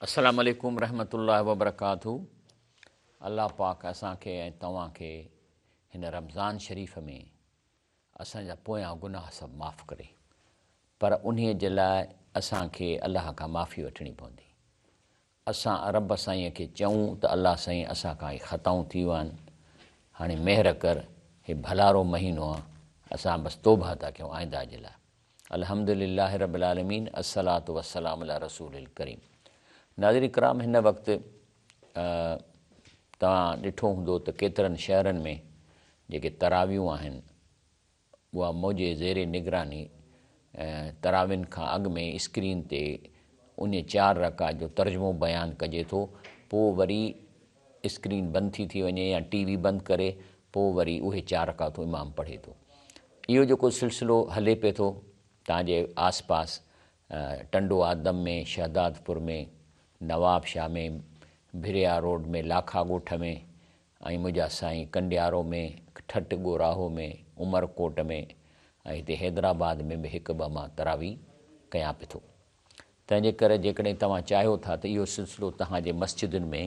السلام عليڪم رحمة الله وبرڪاته الله پاڪ اسان کي ۽ توهان کي هن رمضان شريف ۾ اسان جا پويان گناهه سڀ معاف ڪري پر انهي جي لاء اسان کي الله کان معافي وٺڻي پوندي اسان رب سائين کي چئون ته الله سائين اسان کان هي خطائون ٿي ويون آهن هاڻي مهر ڪر هي ڀلارو مهينو آهي اسان بس توبهه ٿا ڪيون آئنده جي لاء الحمد لله رب العالمين الصلوة والسلام علي رسول الڪريم ناظرين ڪرام هن وقت توهان ڏٺو هوندو ته ڪيترن شهرن ۾ جيڪي تراويون آهن اها منهنجي زير نگراني تراوين کان اڳ ۾ اسڪرين تي انهي چار رڪعت جو ترجمو بيان ڪجي ٿو پوء وري اسڪرين بند ٿي ٿي وڃي يا ٽي وي بند ڪري پوء وري اهي چار رڪعتون امام پڙهي ٿو. اهو جيڪو سلسلو هلي پئي ٿو توهان جي آس پاس ٽنڊو آدم ۾، شهدادپور ۾، نواب شاهه ۾، ڀريا روڊ ۾، لاکا ڳوٺ ۾ ۽ منهنجا سائين ڪنڊيارو ۾، ٺٽ ڳوراهو ۾، عمرڪوٽ ۾ ۽ هتي حيدرآباد ۾ به هڪ ٻه مان تراويح ڪيان پئي ٿو. تنهن جي ڪري جيڪڏهن توهان چاهيو ٿا ته اهو سلسلو توهان جي مسجدن ۾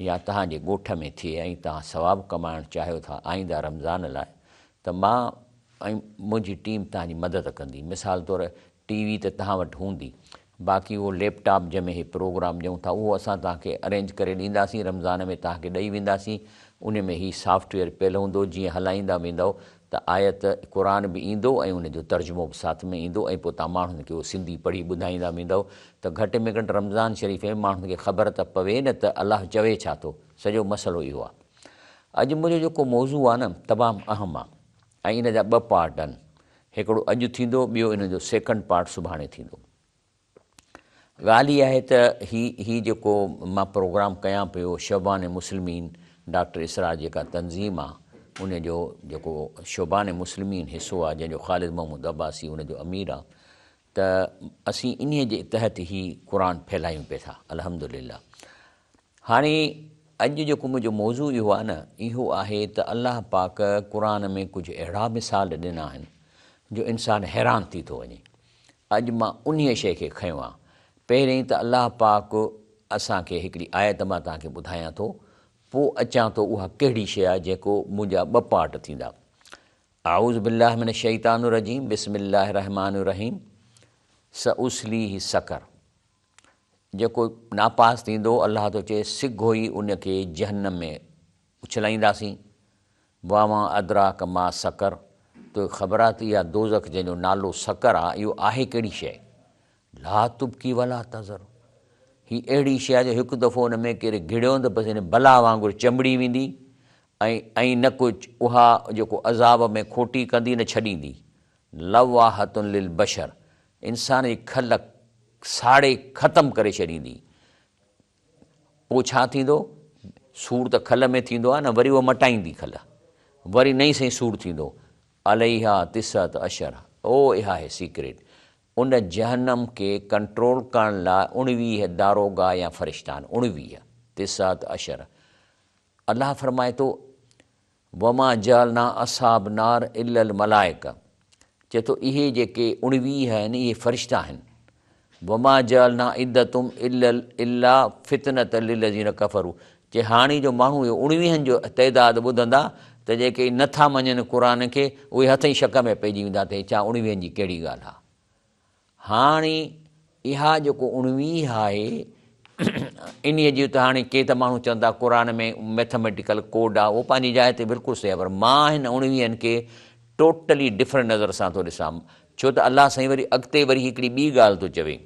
يا توهان جي ڳوٺ ۾ ٿئي ۽ توهان ثواب ڪمائڻ چاهيو ٿا آئنده رمضان لاء ته مان ۽ منهنجي ٽيم توهان جي مدد ڪندي. مثال طور ٽي وي ته توهان وٽ هوندي باقي اهو ليپ ٽاپ جنهن ۾ هي پروگرام ڏيون ٿا اهو اسان توهان کي ارينج ڪري ڏينداسين رمضان ۾ توهان کي ڏئي وينداسين ان ۾ هي سافٽ ويئر پيل هوندو جيئن هلائيندا ويندؤ ته آيت قرآن به ايندو ۽ ان جو ترجمو به ساٿ ۾ ايندو ۽ پوء توهان ماڻهن کي اهو سنڌي پڙهي ٻڌائيندا ويندؤ ته گهٽ ۾ گهٽ رمضان شريف ۾ ماڻهن کي خبر ته پوي نه ته الله چوي ڇا ٿو. سڄو مسئلو اهو آهي. اڄ منهنجو جيڪو موضوع آهي نه تمام اهم آهي ۽ ان جا ٻه پارٽ آهن. هڪڙو اڄ ٿيندو ٻيو ان جو سيڪنڊ پارٽ سڀاڻي ٿيندو. ڳالهه هي آهي ته هي هي جيڪو مان پروگرام ڪيان پيو شعبان مسلمين ڊاڪٽر اسرار جيڪا تنظيم آ ان جو جيڪو شعبان مسلمين حصو آ جنهن جو خالد محمود عباسي ان جو امير آ ته اسين انهي جي تحت هي قرآن ڦهلايون پي ٿا الحمدلله هاڻي اڄ جيڪو منهنجو موضوع اهو آ نه اهو آهي ته الله پاڪ قرآن ۾ ڪجهه اهڙا مثال ڏنا آهن جو انسان حيران ٿي ٿو وڃي اڄ مان انهيء شيء کي کنيو آ. پهرين ته الله پاڪ اسان کي هڪڙي آيت مان توهان کي ٻڌايان ٿو، پوء اچان ٿو اها ڪهڙي شيء آ جيڪو منهنجا ٻه پارٽ ٿيندا. اعوذ بالله من الشيطان الرجيم بسم الله الرحمٰن الرحيم سأصليه سقر جيڪو ناپاس ٿيندو الله ٿو چئي سگهو ئي ان کي جهنم ۾ اڇلائينداسين. وما ادراڪ ما سقر، توکي خبر آ ته اها دوزخ جنهن جو نالو سقر آ اهو آهي ڪهڙي شيء؟ لا تبقي ولا تذر، هي اهڙي شيء آ جو هڪ دفعو ان ۾ ڪير گهڙيو ته بس ان بلا وانگر چنبڙي ويندي ۽ ۽ نه ڪو اها جيڪو عذاب ۾ کوٽي ڪندي نه ڇڏيندي. لواحة للبشر، انسان جي کل ساڙي ختم ڪري ڇڏيندي. پوء ڇا ٿيندو؟ سور ته کل ۾ ٿيندو آهي نه، وري اها مٽائيندي کل، وري نئين سئين سور ٿيندو. عليها تسعة عشر، او اها آهي سيڪريٽ. ان جهنم کي ڪنٽرول ڪرڻ لاء اڻويهه داروغا يا فرشتا آهن، اڻويهه، تسعة عشر. الله فرمائي ٿو، وما جعلنا اصحاب النار الا الملائڪة چئي ٿو اهي جيڪي اڻويهه آهن اهي فرشتا آهن وما جعلنا عدتهم الا فتنة للذين ڪفروا چي هاڻي جو ماڻهو اهو اڻويهن جو تعداد ٻڌندا ته جيڪي نٿا مڃن قرآن کي اهي هٿ ئي شڪ ۾ پئجي ويندا ته ڇا اڻويهن جي ڪهڙي ڳالهه آهي هاڻي اها جيڪو اڻويهه آهي انهيء جي ته هاڻي ڪي ته ماڻهو چون ٿا قرآن ۾ ميٿميٽيڪل ڪوڊ آهي اهو پنهنجي جاء تي بلڪل صحيح آهي پر مان هن اڻويهن کي ٽوٽلي ڊفرنٽ نظر سان ٿو ڏسان ڇو ته الله سائين وري اڳتي وري هڪڙي ٻي ڳالهه ٿو چوي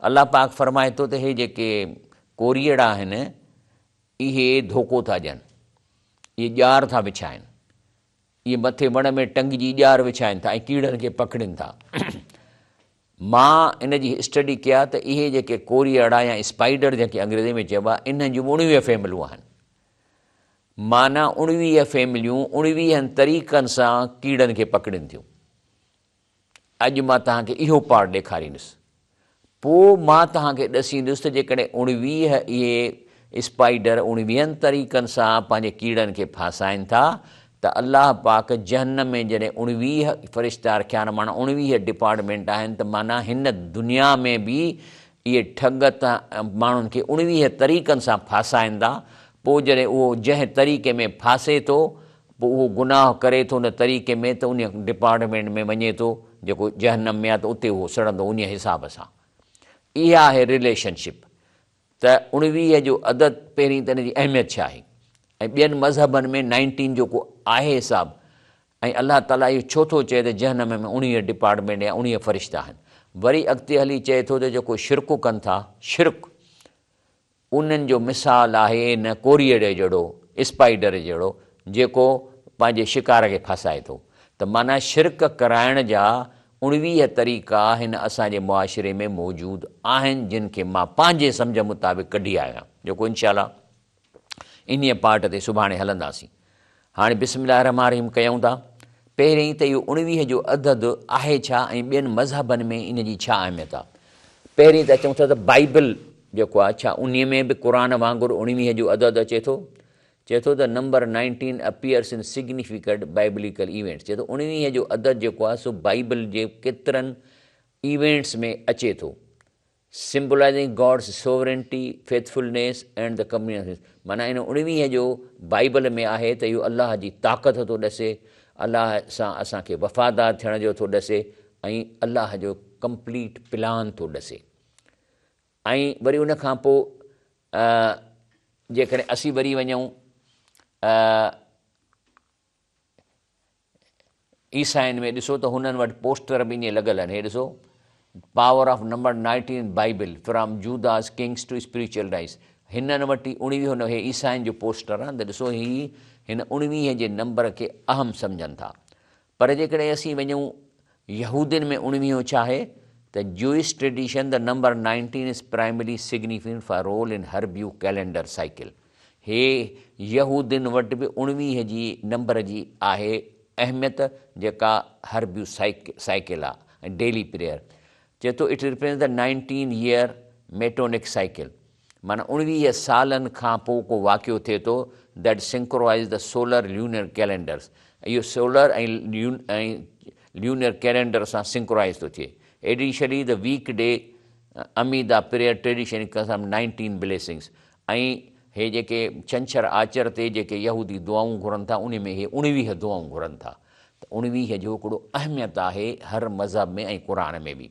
الله پاڪ فرمائي ٿو ته هي جيڪي ڪوريئڙا آهن اهي ڌوڪو ٿا ڏين اهي ڄار ٿا وڇائن اهي مٿي وڻ ۾ ٽنگجي ڄار وڇائين ٿا ۽ ڪيڙن کي پڪڙين ٿا. مان ان جي اسٽڊي ڪيا ته اهي جيڪي ڪوريئڙا يا اسپائيڊر جنهن کي انگريزي ۾ چئبو آهي انهن جون به اڻويهه فيملون آهن. معنيٰ اڻويهه فيمليون اڻويهن طريقن سان ڪيڙن کي پڪڙين ٿيون. اڄ مان توهان کي اهو پارٽ ڏيکاريندس. پوء مان توهان کي ڏسيندس ته جيڪڏهن اڻويهه اهي اسپائيڊر اڻويهن طريقن سان پنهنجي ڪيڙن کي ڦاسائين ٿا ته الله پاڪ جهنم ۾ جڏهن اڻويهه فرشتا رکيا آهن معنيٰ اڻويهه ڊپارٽمينٽ آهن ته معنيٰ هن دنيا ۾ به اهي ٺڳ ته ماڻهن کي 19 طريقن سان ڦاسائين ٿا، پوء جڏهن اهو جنهن طريقي ۾ ڦاسي ٿو، پوء اهو گناهه ڪري ٿو ان طريقي ۾ ته انهيء ڊپارٽمينٽ ۾ وڃي ٿو جيڪو جهنم ۾ آهي ته اتي اهو سڙندو انهيء حساب سان. اها آهي رليشن شپ ته 19 جو عدد پهرين ته ان جي اهميت ڇا آهي ۽ ٻين مذهبن ۾ نائنٽين جو ڪو آهي حساب ۽ الله تعاليٰ اهو ڇو ٿو چئي ته جهنم ۾ 19 ڊپارٽمينٽ يا 19 فرشتا آهن. وري اڳتي هلي چئي ٿو ته جيڪو شرڪ ڪن ٿا، شرڪ، انهن جو مثال آهي ان ڪوريئڙي جهڙو، اسپائيڊر جهڙو، جيڪو پنهنجي شڪار کي ڦاسائي ٿو. ته معنيٰ شرڪ ڪرائڻ جا 19 طريقا هن اسان جي معاشري ۾ موجود آهن جن کي مان پنهنجي سمجهه مطابق ڪڍي آيو آهيان جيڪو انشاء الله انهيء پارٽ تي سڀاڻي هلنداسين. هاڻي بسم الله الرحمٰن الرحيم ڪيون ٿا. پهرين ته اهو 19 جو عدد آهي ڇا ۽ ٻين مذهبن ۾ ان جي ڇا اهميت آهي. پهرين ته اچون ٿا ته بائيبل جيڪو آهي ڇا انهيء ۾ به قرآن وانگر 19 جو عدد اچي ٿو؟ چئي ٿو ته number nineteen appears in significant biblical events چئي ٿو 19 جو عدد جيڪو آهي سو بائيبل جي ڪيترن ايونٽس ۾ اچي ٿو. Symbolizing God's sovereignty, faithfulness and the completeness of his معنيٰ ان 19 جو بائيبل ۾ آهي ته اهو الله جي طاقت ٿو ڏسي، الله سان اسان کي وفادار ٿيڻ جو ٿو ڏسي ۽ الله جو ڪمپليٽ پلان ٿو ڏسي. ۽ وري ان کان پوء جيڪڏهن اسين وري وڃون عيسائين ۾ ڏسو ته هنن وٽ پوسٽر به ائين لڳل آهن. هي ڏسو power of number nineteen Bible from Judas kings to spiritual rights هنن وٽ ئي اڻويهون هي عيسائين جو پوسٽر آهي ته ڏسو هي هن اڻويهين جي نمبر کي اهم سمجهن ٿا. پر جيڪڏهن اسين وڃون يهودين ۾ اڻويهون ڇا آهي ته Jewish tradition the number nineteen is primarily significant for role in Hebrew calendar cycle هي يهودين وٽ به 19 جي نمبر جي آهي اهميت جيڪا هربيو سائيڪل آ ۽ ڊيلي پريئر چئي ٿو it represents the nineteen year Metonic cycle معنيٰ 19 سالن کان پوء ڪو واقعو ٿئي ٿو that synchronize the solar lunar calendars اهو سولر ۽ ليونر ڪئلينڊر سان سنڪرائز ٿو ٿئي additionally the week day Amidah prayer tradition ڪنسم nineteen blessings ۽ هي جيڪي ڇنڇر آچر تي جيڪي يهودي دعائون گهرن ٿا انهي ۾ هي 19 دعائون گهرن ٿا ته 19 جو هڪڙو اهميت آهي هر مذهب ۾ ۽ قرآن ۾ به.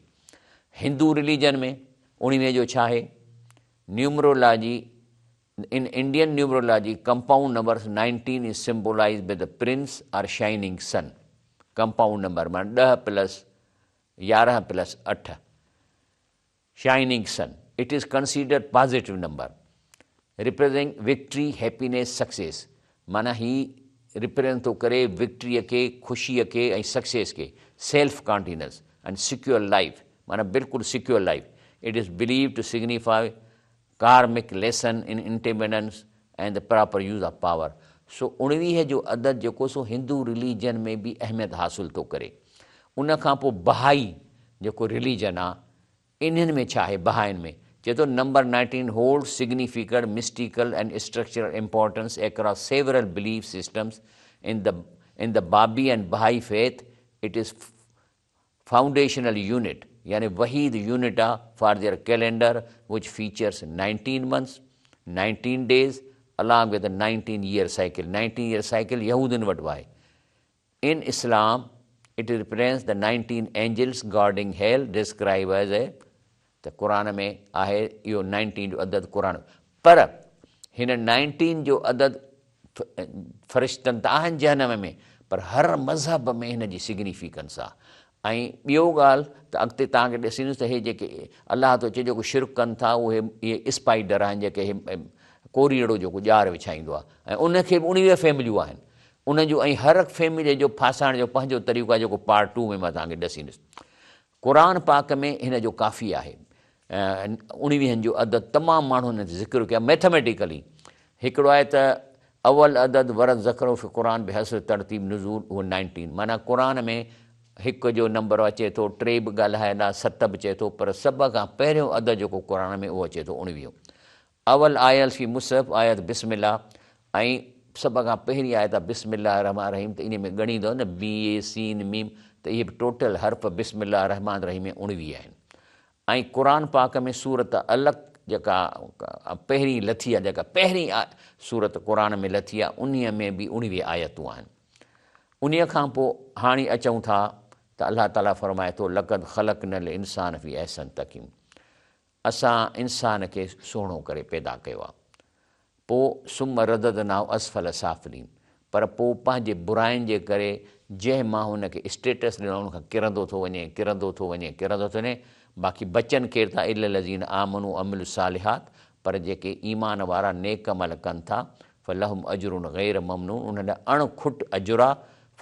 هندو رليجن ۾ 19 جو ڇا آهي؟ Numerology, In Indian numerology compound numbers nineteen is symbolized by the prince or shining sun compound number معنيٰ ڏهه پلس يارهن plus اٺ. Shining sun, It is considered positive number, representing victory, happiness, success معنيٰ هي represent ٿو ڪري وڪٽريء کي، خوشيء کي ۽ سڪسيس کي، سيلف ڪانفيڊنس ۽ سيڪيور لائيف معنيٰ بلڪل secure life, It is believed to signify karmic lesson in independence and the proper use of power سو 19 جو عدد جيڪو سو هندو رليجن ۾ به اهميت حاصل ٿو ڪري. ان کان پوء بهائي جيڪو رليجن آ انهن ۾ ڇا آهي بهائين ۾ چئي ٿو number nineteen hold significant mystical and structural importance across several belief systems in the in the Babi and Baha'i faith it is foundational unit يعني وحيد يونٽ آ for their calendar which features nineteen months nineteen days along with nineteen year cycle nineteen year cycle يهودين وٽ به آهي In Islam, it represents the nineteen angels guarding hell described as a ته قرآن ۾ آهي اهو nineteen جو عدد قرآن پر هن نائنٽين جو عدد فرشتن ته آهن جهنم ۾ پر هر مذهب ۾ هن جي سگنيفيڪنس آهي ۽ ٻيو ڳالهه ته اڳتي توهان کي ڏسيندس ته هي جيڪي الله ٿو چئي جيڪو شرڪ ڪن ٿا اهي اهي اسپائيڊر آهن جيڪي هي ڪوريئڙو جيڪو ڄار وڇائيندو آهي ۽ ان کي به 19 فيمليون آهن ان جو ۽ هر فيملي جو ڦاسائڻ جو پنهنجو طريقو آهي جيڪو پارٽ ٽو ۾ مان توهان کي ڏسيندس. قرآن پاڪ ۾ هن جو ڪافي آهي. اڻويهن جو عدد تمام ماڻهن هن تي ذڪر ڪيو آهي ميٿميٽيڪلي هڪڙو آهي ته اول عدد ورد ذڪره في قرآن بحسب ترتيب نزول اهو نائنٽين معنيٰ قرآن ۾ هڪ جو نمبر اچي ٿو ٽي به ڳالهايل آهي ست به چئي ٿو پر سڀ کان پهريون عدد جيڪو قرآن ۾ اهو اچي ٿو اڻويهون اول آيل في مصحف آيت بسم الله ۽ سڀ کان پهرين آيت آهي بسم الله الرحمٰن الرحيم ته انهي ۾ ڳڻيندؤ نه بي اي سين ميم ته اهي به ٽوٽل حرف بسم الله الرحمٰن الرحيم ۾ 19 آهن. ۽ قرآن پاڪ ۾ سورت علق جيڪا پهرين لٿي آهي جيڪا پهرين سورت قرآن ۾ لٿي آهي انهيء ۾ به 19 آيتون آهن. انهيء کان پوء هاڻي اچون ٿا ته الله تعاليٰ فرمائي ٿو لقد خلقنا الانسان في احسن تقويم اسان انسان کي سهڻو ڪري پيدا ڪيو آهي. پوء ثم رددناه اسفل سافلين پر پوء پنهنجي براين جي ڪري جنهن مان هن کي اسٽيٽس ڏنو ان کان ڪرندو ٿو وڃي ڪرندو ٿو وڃي ڪرندو ٿو وڃي باقي بچن ڪير ٿا الا الذين آمنوا وعملوا الصالحات پر جيڪي ايمان وارا نيڪ عمل ڪن ٿا فلهم اجر غير ممنون انهن لاء اڻ کٽ اجر آ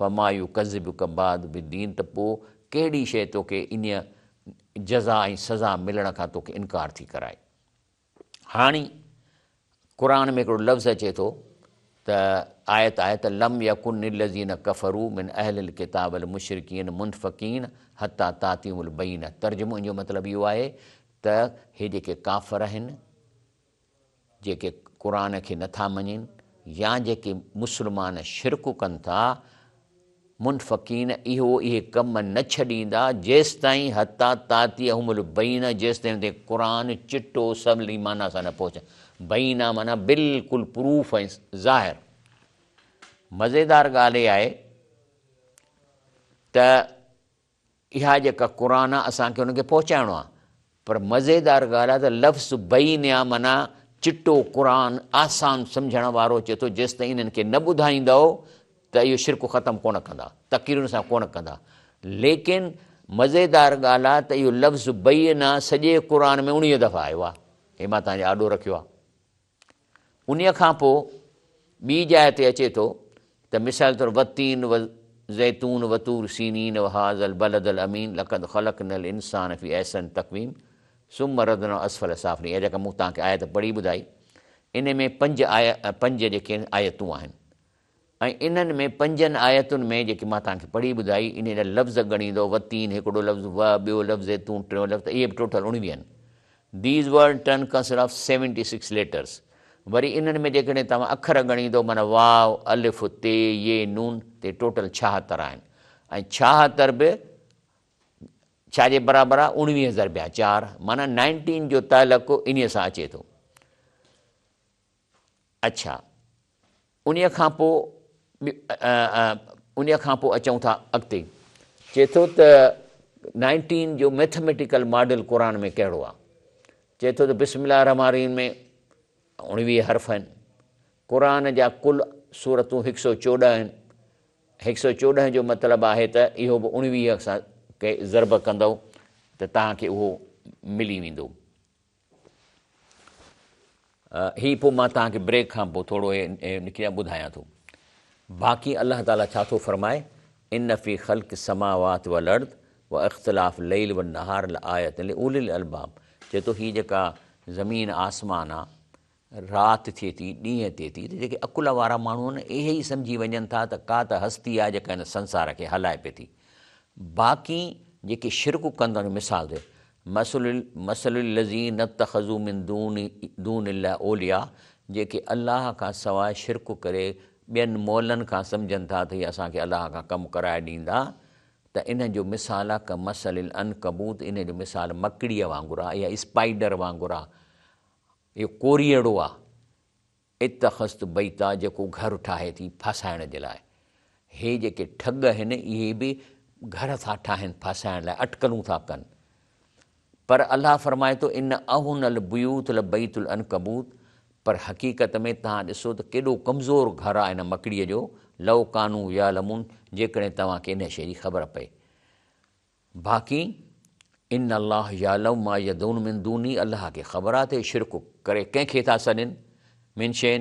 فما يڪذبک بعد بالدين ته پوء ڪهڙي شيء توکي انهيء جزا ۽ سزا ملڻ کان توکي انڪار ٿي ڪرائي. هاڻي قرآن ۾ هڪڙو لفظ اچي ٿو ته آيت آهي ته لم يڪن الذين ڪفروا من اهل الڪتاب والمشرڪين منفڪين حتي تاتيهم البينه ترجمو ان جو مطلب اهو آهي ته هي جيڪي ڪافر آهن جيڪي قرآن کي نٿا مڃين يا جيڪي مسلمان شرڪ ڪن ٿا منفڪين اهو اهي ڪم نه ڇڏيندا جيستائين حتيٰ تاتيهم البينة جيستائين اتي قرآن چٽو سولي معنيٰ سان نه پهچي بينة معنيٰ بلڪل پروف ۽ ظاهر مزيدار ڳالهه اها آهي ته اها جيڪا قرآن آ اسان کي ان کي پهچائڻو آ پر مزيدار ڳالهه آ ته لفظ بينيا معنيٰ چٽو قرآن آسان سمجهڻ وارو چئي ٿو جيستائين انهن کي نه ٻڌائيندؤ ته اهو شرڪ ختم ڪونه ڪندا تقريرن سان ڪونه ڪندا ليڪن مزيدار ڳالهه آ ته اهو لفظ بينا سڄي قرآن ۾ 19 دفعا آيو آ هي مان توهان جي آڏو رکيو آ. انهيء کان پوء ٻي جاء تي اچي ٿو ته مثال طور والتين والزيتون وطور سينين وهذا البلد الامين لقد خلقنا الانسان في احسن تقويم ثم رددناه اسفل سافلين اها جيڪا مون توهان کي آيت پڙهي ٻڌائي ان ۾ پنج آيت پنج جيڪي آهن آيتون آهن ۽ انهن ۾ پنجن آيتن ۾ جيڪي مان توهان کي پڙهي ٻڌائي انهي جا لفظ ڳڻيندو والتين هڪڙو لفظ و ٻيو لفظ زيتون ٽيون لفظ ته اهي به ٽوٽل 19 آهن These words turn consist of 76 letters وري انهن ۾ جيڪڏهن توهان اکر ڳڻيندو معنيٰ واو، الف، تي، يي، نون ته ٽوٽل 76 آهن ۽ 76 به ڇا جي برابر آهي 19 ضربيا چار معنيٰ نائنٽين جو تعلق انهي سان اچي ٿو. اڇا انهيء کان پوء انهيء کان پوء اچون ٿا اڳتي چئي ٿو ته نائنٽين جو ميٿميٽيڪل ماڊل قرآن ۾ ڪهڙو آ چئي ٿو ته بسم الله الرحمٰن الرحيم ۾ 19 حرف آهن قرآن جا ڪل سورتون 114 آهن 114 جو مطلب آهي ته اهو به 19 سان ضرب ڪندؤ ته توهان کي اهو ملي ويندو هي پوء مان توهان کي بريڪ کان پوء ٿورو هي نڪري ٻڌايان ٿو. باقي الله تعالي ڇا ٿو فرمائي، ان في خلق السماوات والارض واختلاف الليل والنهار لآيات لاولي الالباب چئي ٿو هي جيڪا زمين آسمان آ رات ٿئي ٿي ڏينهن ٿئي ٿي ته جيڪي عقل وارا ماڻهو آهن اهي ئي سمجهي وڃن ٿا ته ڪا ته هستي آ جيڪا هن سنسار کي هلائي پئي ٿي باقي جيڪي شرڪ ڪن ٿا مثال تي مثل مثل الذين اتخذوا من دون دون الله اولياء جيڪي الله کان سواء شرڪ ڪري ٻين مولن کان سمجهن ٿا ته هي اسان کي الله کان ڪم ڪرائي ڏيندا ته انهن جو مثال آهي ڪمثل العنڪبوت انهن جو مثال مڪڙيء وانگر آهي يا اسپائيڊر وانگر آهي اهو ڪوريئڙو آهي اتخذت بيتا جيڪو گهر ٺاهي ٿي ڦاسائڻ جي لاء. هي جيڪي ٺڳ آهن اهي به گهر ٿا ٺاهن ڦاسائڻ لاء اٽڪلون ٿا ڪن. پر الله فرمائي ٿو ان اوهن البيوت لبيت العنڪبوت پر حقيقت ۾ توهان ڏسو ته ڪيڏو ڪمزور گهر آهي ان مڪڙيء جو لو ڪانو يعلمون جيڪڏهن توهان کي ان شيء جي خبر پئي. باقي ان الله يعلم ما يدعون من دونه الله کي خبر آهي ته اهي شرڪ ڪري ڪنهن کي ٿا سڏين من شيء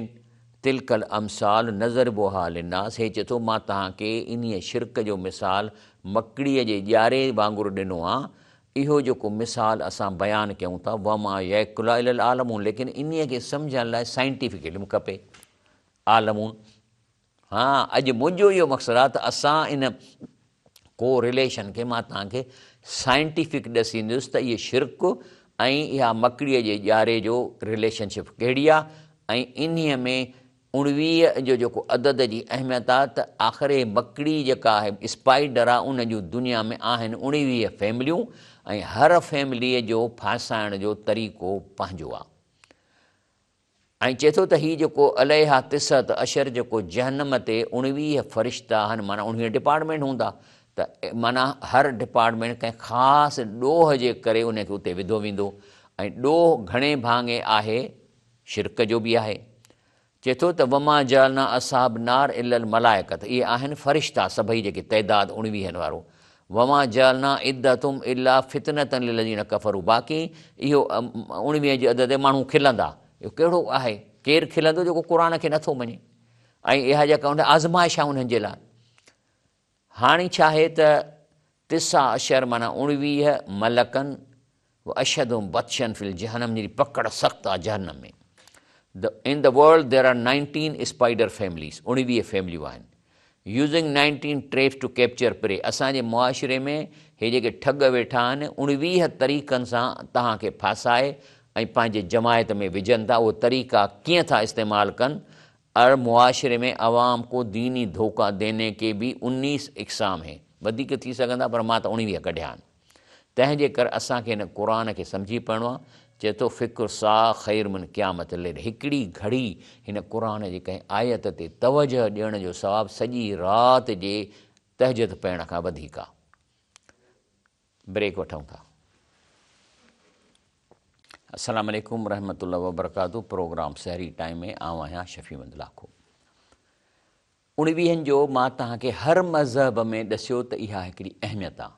تلک الامثال نضربها للناس هي چئي ٿو مان توهان کي انهيء شرڪ جو مثال مڪڙيء جي ڄاري وانگر ڏنو آهي اهو جيڪو مثال اسان بيان ڪيون ٿا وما يعقلها الا العالمون ليڪن انهيء کي سمجهڻ لاء سائنٽيفڪ علم کپي عالمون ها اڄ منهنجو اهو مقصد آهي ته اسان ان ڪو رليشن کي مان توهان کي سائنٽيفڪ ڏسيندس ته اهي شرڪ ۽ اها مڪڙيء جي ڄاري جو رليشن شپ ڪهڙي آهي ۽ انهيء ۾ 19 جو جيڪو عدد جي اهميت آهي ته آخر هي مڪڙي جيڪا آهي اسپائيڊر آهي ان جون دنيا ۾ آهن 19 فيمليون ۽ هر فيمليء جو ڦاسائڻ جو طريقو پنهنجو آ. ۽ چئي ٿو ته هي جيڪو عليها تسعة عشر جيڪو جهنم تي 19 فرشتا آهن معنيٰ 19 ڊپارٽمينٽ هوندا ته معنيٰ هر ڊپارٽمينٽ ڪنهن خاص ڏوهه جي ڪري ان کي اتي وڌو ويندو ۽ ڏوهه گهڻي ڀاڱي آهي شرڪ جو به آهي. چئي ٿو ته وما جعلنا اصحاب النار الا الملائڪة اهي آهن فرشتا سڀئي جيڪي تعداد اڻويهن وارو وما جعلنا عدتهم الا فتنة للذين ڪفروا باقي اهو اڻويهه جي عدد تي ماڻهو کلندا اهو ڪهڙو آهي ڪير کلندو جيڪو قرآن کي نٿو مڃي ۽ اها جيڪا ان آزمائش آهي انهن جي لاء هاڻي ڇا آهي ته تسع عشر معنيٰ 19 ملڪن و اشهدهم بطشا في الجهنم جن جي پڪڙ سخت آهي جهنم ۾ The in the world there are 19 spider families 19 فيمليون آهن Using 19 traps to capture prey اسان جي معاشري ۾ هي جيڪي ٺڳ ويٺا آهن 19 طريقن سان توهان کي ڦاسائي ۽ پنهنجي جماعت ۾ وجهن ٿا اهي طريقا ڪيئن ٿا استعمال ڪن ار معاشري ۾ عوام ڪو ديني ڌوڪا ديني ڪي بي انيس اقسام هين وڌيڪ ٿي سگهندا پر مان ته 19 ڪڍيا آهن تنهن جي ڪر اسان کي هن قرآن کي سمجهي پڙهڻو آهي چئي ٿو فڪر ساعه خير من قيامت الليل هڪڙي گهڙي هن قرآن جي ڪنهن آيت تي توجهه ڏيڻ جو ثواب سڄي رات جي تهجد پڙهڻ کان وڌيڪ آهي. بريڪ وٺون ٿا. السلام عليڪم ورحمة الله وبرڪاته پروگرام سحري ٽائيم ۾ آئون آهيان شفيع محمد لاکو. اڻويهن جو مان توهان کي هر مذهب ۾ ڏسيو ته اها هڪڙي اهميت آ.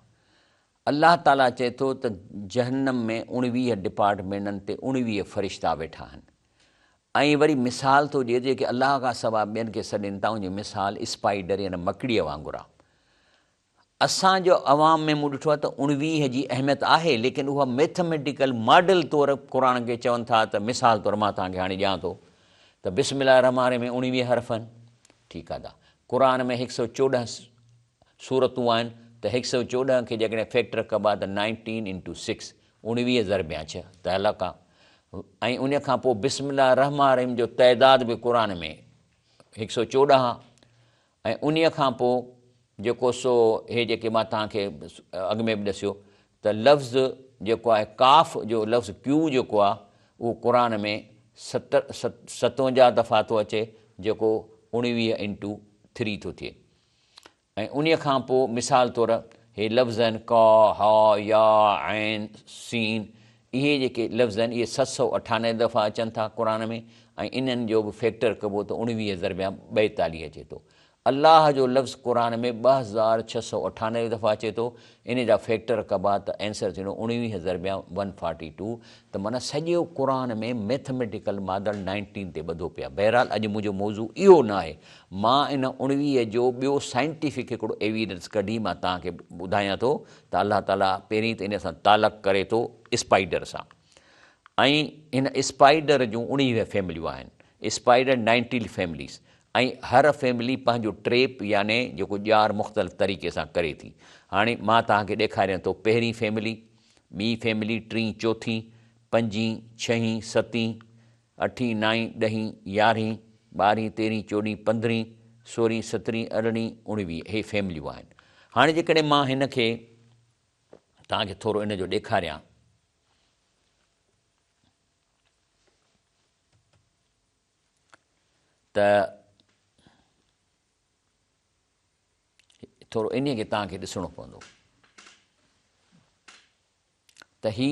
الله تعاليٰ چئي ٿو ته جهنم ۾ 19 ڊپارٽمينٽن تي 19 فرشتا ويٺا آهن ۽ وري مثال ٿو ڏئي ته جيڪي الله کان سواء ٻين کي سڏين ٿا ان جو مثال اسپائيڊر يعني مڪڙيء وانگر آ. اسان جو عوام ۾ مون ڏٺو آهي ته 19 جي اهميت آهي ليڪن اها ميٿميٽيڪل ماڊل طور قرآن کي چون ٿا ته مثال طور مان توهان کي هاڻي ڏيان ٿو ته بسم الله الرحمٰن الرحيم ۾ 19 حرف آهن ٺيڪ آهي دا قرآن ۾ هڪ سئو چوڏهن سورتون آهن ته هڪ سئو چوڏهن کي جيڪڏهن فيڪٽر ڪبا ته نائنٽين انٽو سڪس 19 ضربيان ڇهه ته الڳ آهي ۽ ان کان پوء بسم الله الرحمٰن الرحيم جو تعداد به قرآن ۾ هڪ سئو چوڏهن آهي ۽ انهيء کان پوء جيڪو سو هي جيڪي مان توهان کي اڳ ۾ به ڏسيو ته لفظ جيڪو آهي ڪاف جو لفظ ڪيو جيڪو آهي اهو قرآن ۾ ستر ستونجاهه دفعا ٿو اچي جيڪو اڻويهه انٽو ٿري ٿو ٿئي ۽ انهيء کان پوء مثال طور هي لفظ آهن ڪا ها يا عين سين اهي جيڪي لفظ آهن اهي 798 دفعا اچن ٿا قرآن ۾ ۽ انهن جو به فيڪٽر ڪبو ته 19 ضربيا 42 اچي ٿو. الله جو لفظ قرآن ۾ 2698 دفعا اچي ٿو ان جا فيڪٽر ڪبا ته اينسر ٿيندو 19 ضربيا ون فارٽي ٽو ته معنيٰ سڄو قرآن ۾ ميٿميٽيڪل مادل نائنٽين تي ٻڌو پيو آهي. بهرحال اڄ منهنجو موضوع اهو نه آهي مان ان 19 جو ٻيو سائنٽيفڪ هڪڙو ايويڊنس ڪڍي مان توهان کي ٻڌايان ٿو ته الله تعاليٰ پهرين ته ان سان تعلق ڪري ٿو اسپائيڊر سان ۽ هن اسپائيڊر جون 19 فيمليون آهن، اسپائيڊر نائنٽيل فيمليز، ۽ هر فيملي پنهنجو ٽريپ يعني جيڪو ڄار مختلف طريقي سان ڪري ٿي. هاڻي مان توهان کي ڏيکاريان ٿو پهرين فيملي، ٻي فيملي، ٽين، چوٿين، پنجين، ڇهين، ستين، اٺين، نائين، ڏهين، يارهين، ٻارهين، تيرهين، چوڏهين، پندرهين، سورهين، سترهين، ارڙهين، اڻويهه اهي فيمليون آهن. هاڻي جيڪڏهن مان هن کي توهان کي ٿورو ان جو ڏيکاريان. ته ٿورو انهي کي توهان کي ڏسڻو پوندو. ته هي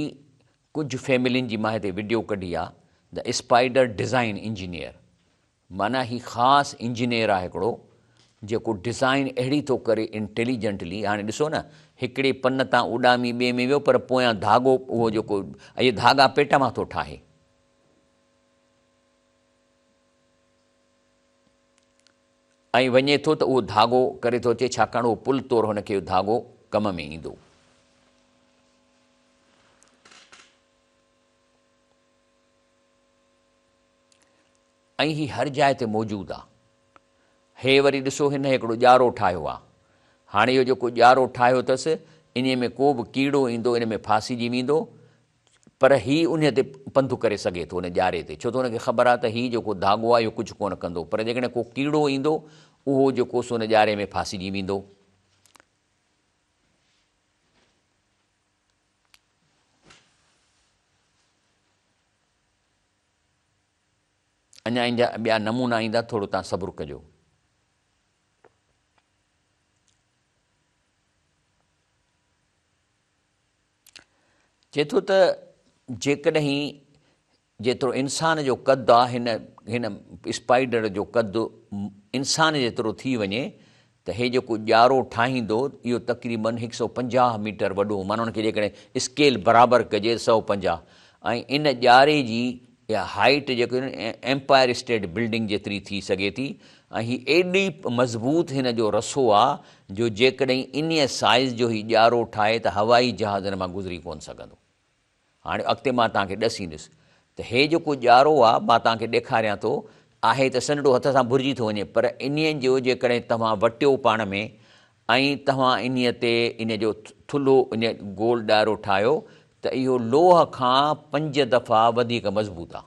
ڪجهه فيملين جي مان هتي وڊيو ڪڍي آ The Spider Design Engineer معنيٰ هي خاص انجنيئر آ هڪڙو جيڪو ڊزائين اهڙي ٿو ڪري انٽيليجنٽلي هاڻي ڏسو نه هڪڙي پن تان اڏامي ٻئي ۾ ويو پر پويان ڌاڳو اهو جيڪو اهي ڌاڳا پيٽ مان ٿو ٺاهي. ۽ وڃي ٿو ته اهو ڌاڳو ڪري ٿو اچي ڇاڪاڻ اهو پل طور هن کي اهو ڌاڳو ڪم ۾ ايندو. ۽ هي هر جاء تي موجود آ. هي وري ڏسو هن هڪڙو ڄارو ٺاهيو آ. هاڻي اهو جيڪو ڄارو ٺاهيو اٿس انهي ۾ ڪو به ڪيڙو ايندو ان ۾ ڦاسجي ويندو پر هي انهيء تي پنڌ ڪري سگهي ٿو، ان ڄاري تي، ڇو ته هن کي خبر آهي ته هي جيڪو ڌاڳو آهي، اهو ڪجهه ڪونه ڪندو، پر جيڪڏهن ڪو ڪيڙو ايندو، اهو جيڪو سو ان ڄاري ۾ ڦاسجي ويندو. اڃا ان جا ٻيا نمونا ايندا، ٿورو توهان صبر ڪجو. چئي ٿو ته جيڪڏهن جيترو انسان جو قد آ هن هن اسپائيڊر جو قد انسان جيترو ٿي وڃي ته هي جيڪو ڄارو ٺاهيندو اهو تقريبن هڪ سئو 50 ميٽر وڏو، معنيٰ ان کي جيڪڏهن اسڪيل برابر ڪجي ته 150، ۽ ان ڄاري جي اها هائيٽ جيڪو ايمپائر اسٽيٽ بلڊنگ جيتري ٿي سگهي ٿي ۽ هي ايڏي مضبوط هن جو رسو آ جو جيڪڏهن انهيء سائيز جو هي ڄارو ٺاهي ته هوائي جهاز ان مان گذري ڪونه سگهندو. هاڻي اڳتي مان توهان کي ڏسيندس ته هي جيڪو ڄارو آ مان توهان کي ڏيکاريان ٿو، آهي ته سنهڙو هٿ سان ڀرجي ٿو وڃي پر انهيء جو جيڪڏهن توهان وٽيو پاڻ ۾ ۽ توهان انهيء تي انهيء جو ٿلهو انهيء گول دائرو ٺاهيو ته اهو لوهه کان 5 دفعا وڌيڪ مضبوط آ.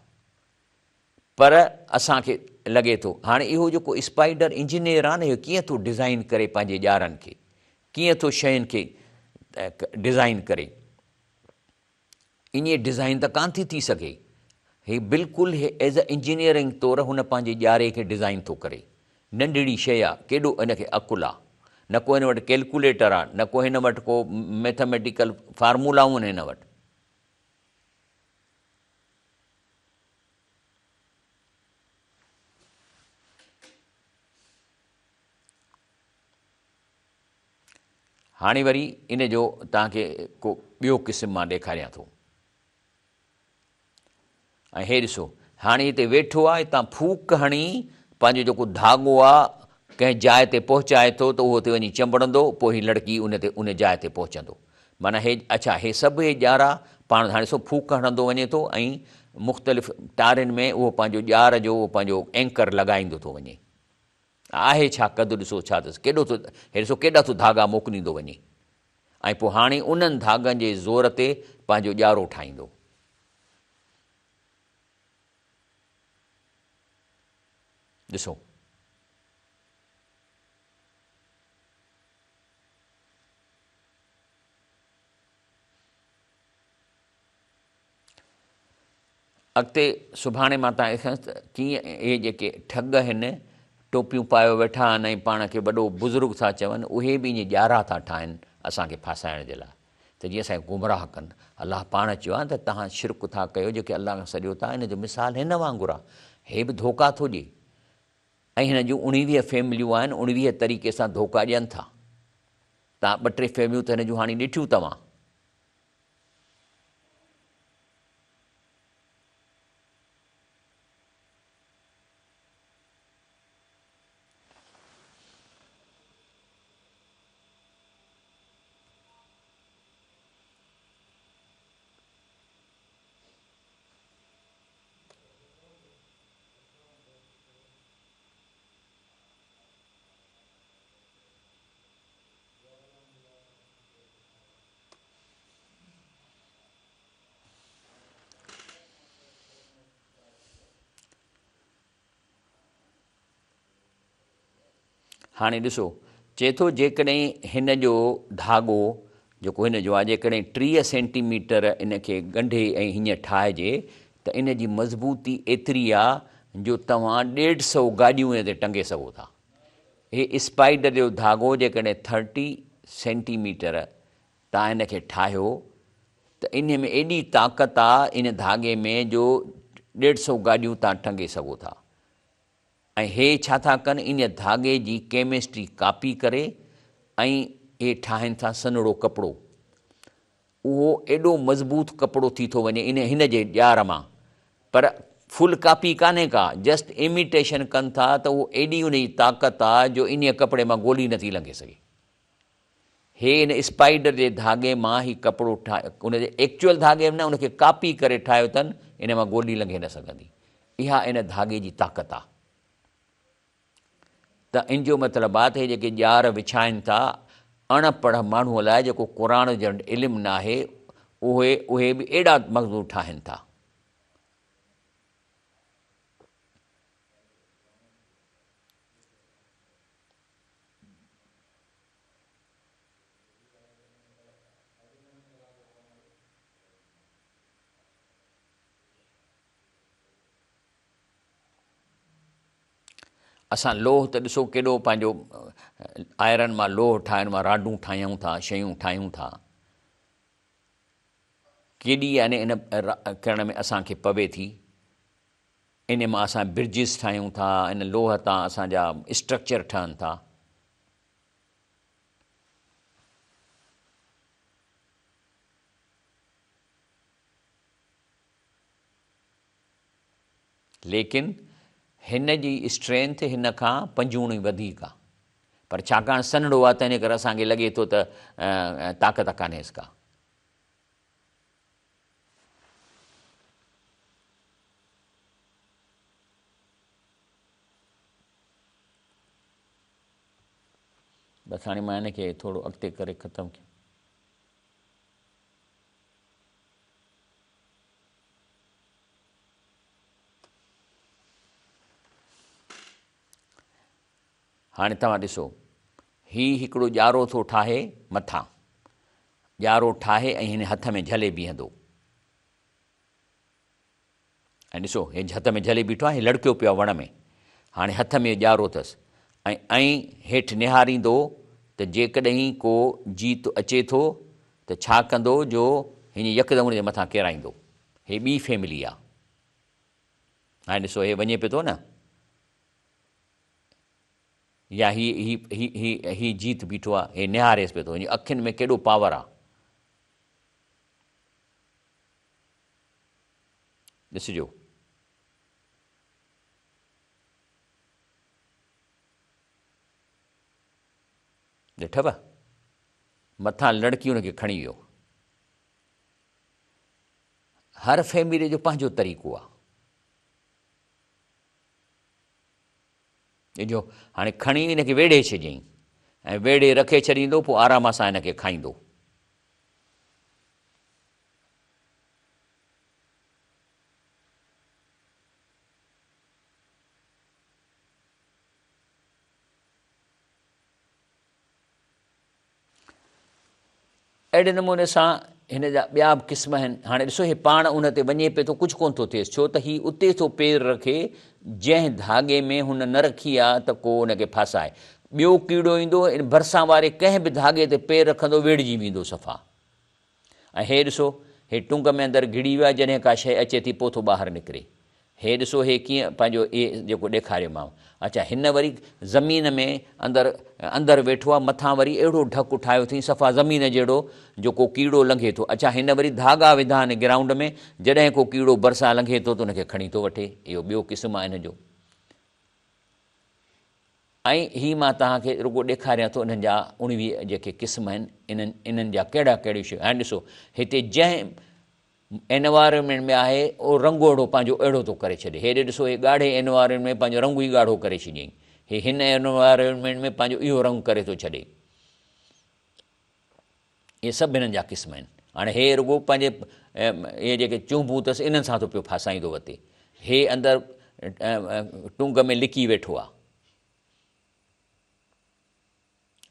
پر اسان کي لڳي ٿو هاڻي اهو جيڪو اسپائيڊر انجنيئر آ نه اهو ڪيئن ٿو ڊزائين ڪري پنهنجي ڄارن کي، ڪيئن ٿو شين کي ڊزائين ڪري. انهيء ڊزائين ته ڪانه ٿي ٿي سگهي. هي بلڪل هي ايز اي انجنيئرنگ طور هن پنهنجي ڄاري کي ڊزائين ٿو ڪري. ننڍڙي شيء آ، ڪيڏو هن کي عقل آ. نه ڪو هن وٽ ڪيلڪوليٽر آ، نه ڪو هن وٽ ڪو ميٿاميٽيڪل فارمولائون آهن هن وٽ. هاڻي وري ان جو توهان کي ڪو ٻيو قسم مان ڏيکاريان ٿو. ۽ هي ڏسو هاڻي هتي ويٺو آ، هتان ڦوڪ هڻي پنهنجو جيڪو ڌاڳو آ ڪنهن جاء تي پهچائي ٿو ته اهو اتي وڃي چنبڙندو، پوء هي لڙڪي ان تي ان جاء تي پهچندو. معنيٰ هي اڇا هي سڀ هي ڄارا پاڻ هاڻي ڏسو ڦوڪ هڻندو وڃي ٿو ۽ مختلف ٽارين ۾ اهو پنهنجو ڄار جو اهو پنهنجو اينڪر لڳائيندو ٿو وڃي. آهي ڇا قد ڏسو ڇا اٿس ڪيڏو ٿو هي ڏسو ڪيڏا ٿو ڌاڳا موڪليندو وڃي ۽ پوء هاڻي انهن ڌاڳن جي زور تي پنهنجو ڄارو ٺاهيندو. ڏسو. اڳتي سڀاڻي مان تان ڏسندس ته ڪيئن اهي جيڪي ٺڳ هن ٽوپيون پايو ويٺا آهن ۽ پاڻ کي وڏو بزرگ ٿا چون، اهي به ائين ڄارا ٿا ٺاهن اسان کي ڦاسائڻ جي لاء ته جيئن اسان کي گمراهه ڪن. الله پاڻ چيو آهي ته توهان شرڪ ٿا ڪيو جيڪي الله کان سڏيو ٿا، ان جو مثال هن وانگر آهي، هي به ڌوڪا ٿو ڏئي ۽ هن جون 19 فيمليون آهن، 19 طريقي سان ڌوڪا ڏين ٿا. توهان ٻه ٽي فيمليون ته هن جون هاڻي ڏٺيون توهان. هاڻي ڏسو، چئي ٿو جيڪڏهن هن جو ڌاڳو جيڪو هن جو آهي جيڪڏهن 30 سينٽي ميٽر ان کي ڳنڍي ۽ هيئن ٺاهجي ته ان جي مضبوطي ايتري آ جو توهان 150 گاڏيون ان تي ٽنگي سگهو ٿا. هي اسپائيڊر جو ڌاڳو جيڪڏهن 30 سينٽي ميٽر تان ان کي ٺاهيو ته انهي ۾ ايڏي طاقت آ ان ڌاڳي ۾ جو 150 گاڏيون تان ٽنگي سگهو ٿا ۽ هي ڇا ٿا ڪن ان ڌاڳي جي ڪيمسٽري ڪاپي ڪري ۽ هي ٺاهن ٿا سنهڙو ڪپڙو اهو ايڏو مضبوط ڪپڙو ٿي ٿو وڃي ان هن جي ڄار مان پر فل ڪاپي ڪانهي ڪا جسٽ ايميٽيشن ڪن ٿا ته اهو ايڏي ان جي طاقت آ جو انهي ڪپڙي مان گولي نٿي لنگهي سگهي. هي ان اسپائيڊر جي ڌاڳي مان هي ڪپڙو ٺاهي ان جي ايڪچوئل ڌاڳي نه ان کي ڪاپي ڪري ٺاهيو اٿن ان مان گولي لنگهي نه سگهندي اها ان ڌاڳي جي طاقت آ ته ان جو مطلب آ ته هي جيڪي ڄار وڇائن ٿا اڻ پڙهه ماڻهو لاء جيڪو قرآن جو علم ناهي اهي به اهڙا مغزو ٺاهن ٿا. اسان لوهه ته ڏسو ڪيڏو پنهنجو آئرن مان لوهه ٺاهڻ مان راڊون ٺاهيون ٿا، شيون ٺاهيون ٿا. ڪيڏي يعني ان ڪرڻ ۾ اسان کي پوي ٿي. ان مان اسان برجز ٺاهيون ٿا، ان لوهه تان اسان جا اسٽرڪچر ٺهن ٿا. ليڪن هن جي اسٽرينٿ هن کان پنجوڻي وڌيڪ آ. پر ڇاڪاڻ سنهڙو آ تنهنجي ڪري اسان کي لڳي ٿو ته طاقت ڪانهيس ڪا. بس هاڻي مان هن کي ٿورو اڳتي ڪري ختم ڪيان. هاڻي توهان ڏسو، هي هڪڙو ڄارو ٿو ٺاهي مٿان، ڄارو ٺاهي ۽ هن هٿ ۾ جهلي بيهندو. ۽ ڏسو، هي هٿ ۾ جهلي بيٺو آهي، هي لڙڪيو پيو آهي وڻ ۾. هاڻي هٿ ۾ ڄارو اٿس ۽ ائين هيٺ نهاريندو ته جيڪڏهن ڪو جيت اچي ٿو ته ڇا ڪندو جو هيئن يڪدم ان جي مٿان ڪيرائيندو. هي ٻي فيملي آ. هاڻي ڏسو هي وڃي پيو ٿو نه يا هي هي هي هي هي جيت بيٺو آ، هي نهاريس پيو ٿو، هن جي اکين ۾ ڪيڏو پاور آ. ڏسجو. ڏٺو؟ مٿان لڙڪي ان کي کڻي ويو. هر فيملي جو پنهنجو طريقو آ. جو هاڻي کڻي ان کي ويڙهي ڇڏيائين ۽ ويڙهي رکي ڇڏيندو پوء آرام سان ان کي کائيندو. اهڙي نموني سان هن جا ٻيا به قسم آهن. هاڻي ڏسو هي پاڻ ان تي وڃي پئي ٿو ڪجهه ڪونه ٿو ٿئيس ڇو ته هي اتي ٿو پير رکي جنهن ڌاڳي ۾ هن نه رکي آ ته ڪو ان کي ڦاسائي. ٻيو ڪيڙو ايندو ان ڀرسان واري ڪنهن به ڌاڳي تي پير رکندو ويڙهجي ويندو صفا. ۽ هي ڏسو، هي ٽنگ ۾ اندر گهڙي ويو آهي، جڏهن ڪا شيء اچي ٿي پوء ٿو ٻاهر نڪري. هي ڏسو هي ڪيئن پنهنجو اهي جيڪو ڏيکاريومانو. اڇا هن وري زمين ۾ اندر اندر ويٺو آهي، مٿان وري اهڙو ڍڪ ٺاهيو اٿئين صفا زمين جهڙو جو ڪو ڪيڙو لنگهي ٿو. اڇا هن وري ڌاڳا وڌا آهن گرائونڊ ۾، جڏهن ڪو ڪيڙو ڀرسان لنگهي ٿو ته ان کي کڻي ٿو وٺي. اهو ٻيو قسم آهي هن جو. ۽ هي مان توهان کي رڳو ڏيکاريان ٿو انهن جا 19 جيڪي قسم آهن انهن انهن جا ڪهڙا ڪهڙيون شيون هاڻي ڏسو هتي جنهن انوائرمينٽ ۾ آهي اهو رنگ اهڙو پنهنجو اهڙو ٿو ڪري ڇڏي هيڏي ڏسو هي ڳاڙهي انوائرمينٽ ۾ پنهنجو رنگ ئي ڳاڙهو ڪري ڇڏيائين هي هن انوائرمينٽ ۾ پنهنجو اهو رنگ ڪري ٿو ڇڏي. اهي سڀ هنن جا قسم آهن. هاڻي هي رڳو پنهنجي اهي جيڪي چهنبون اٿس انهن سان ٿو پيو ڦاسائيندو وتي. هي اندر ٽنگ ۾ لڪي ويٺو آهي.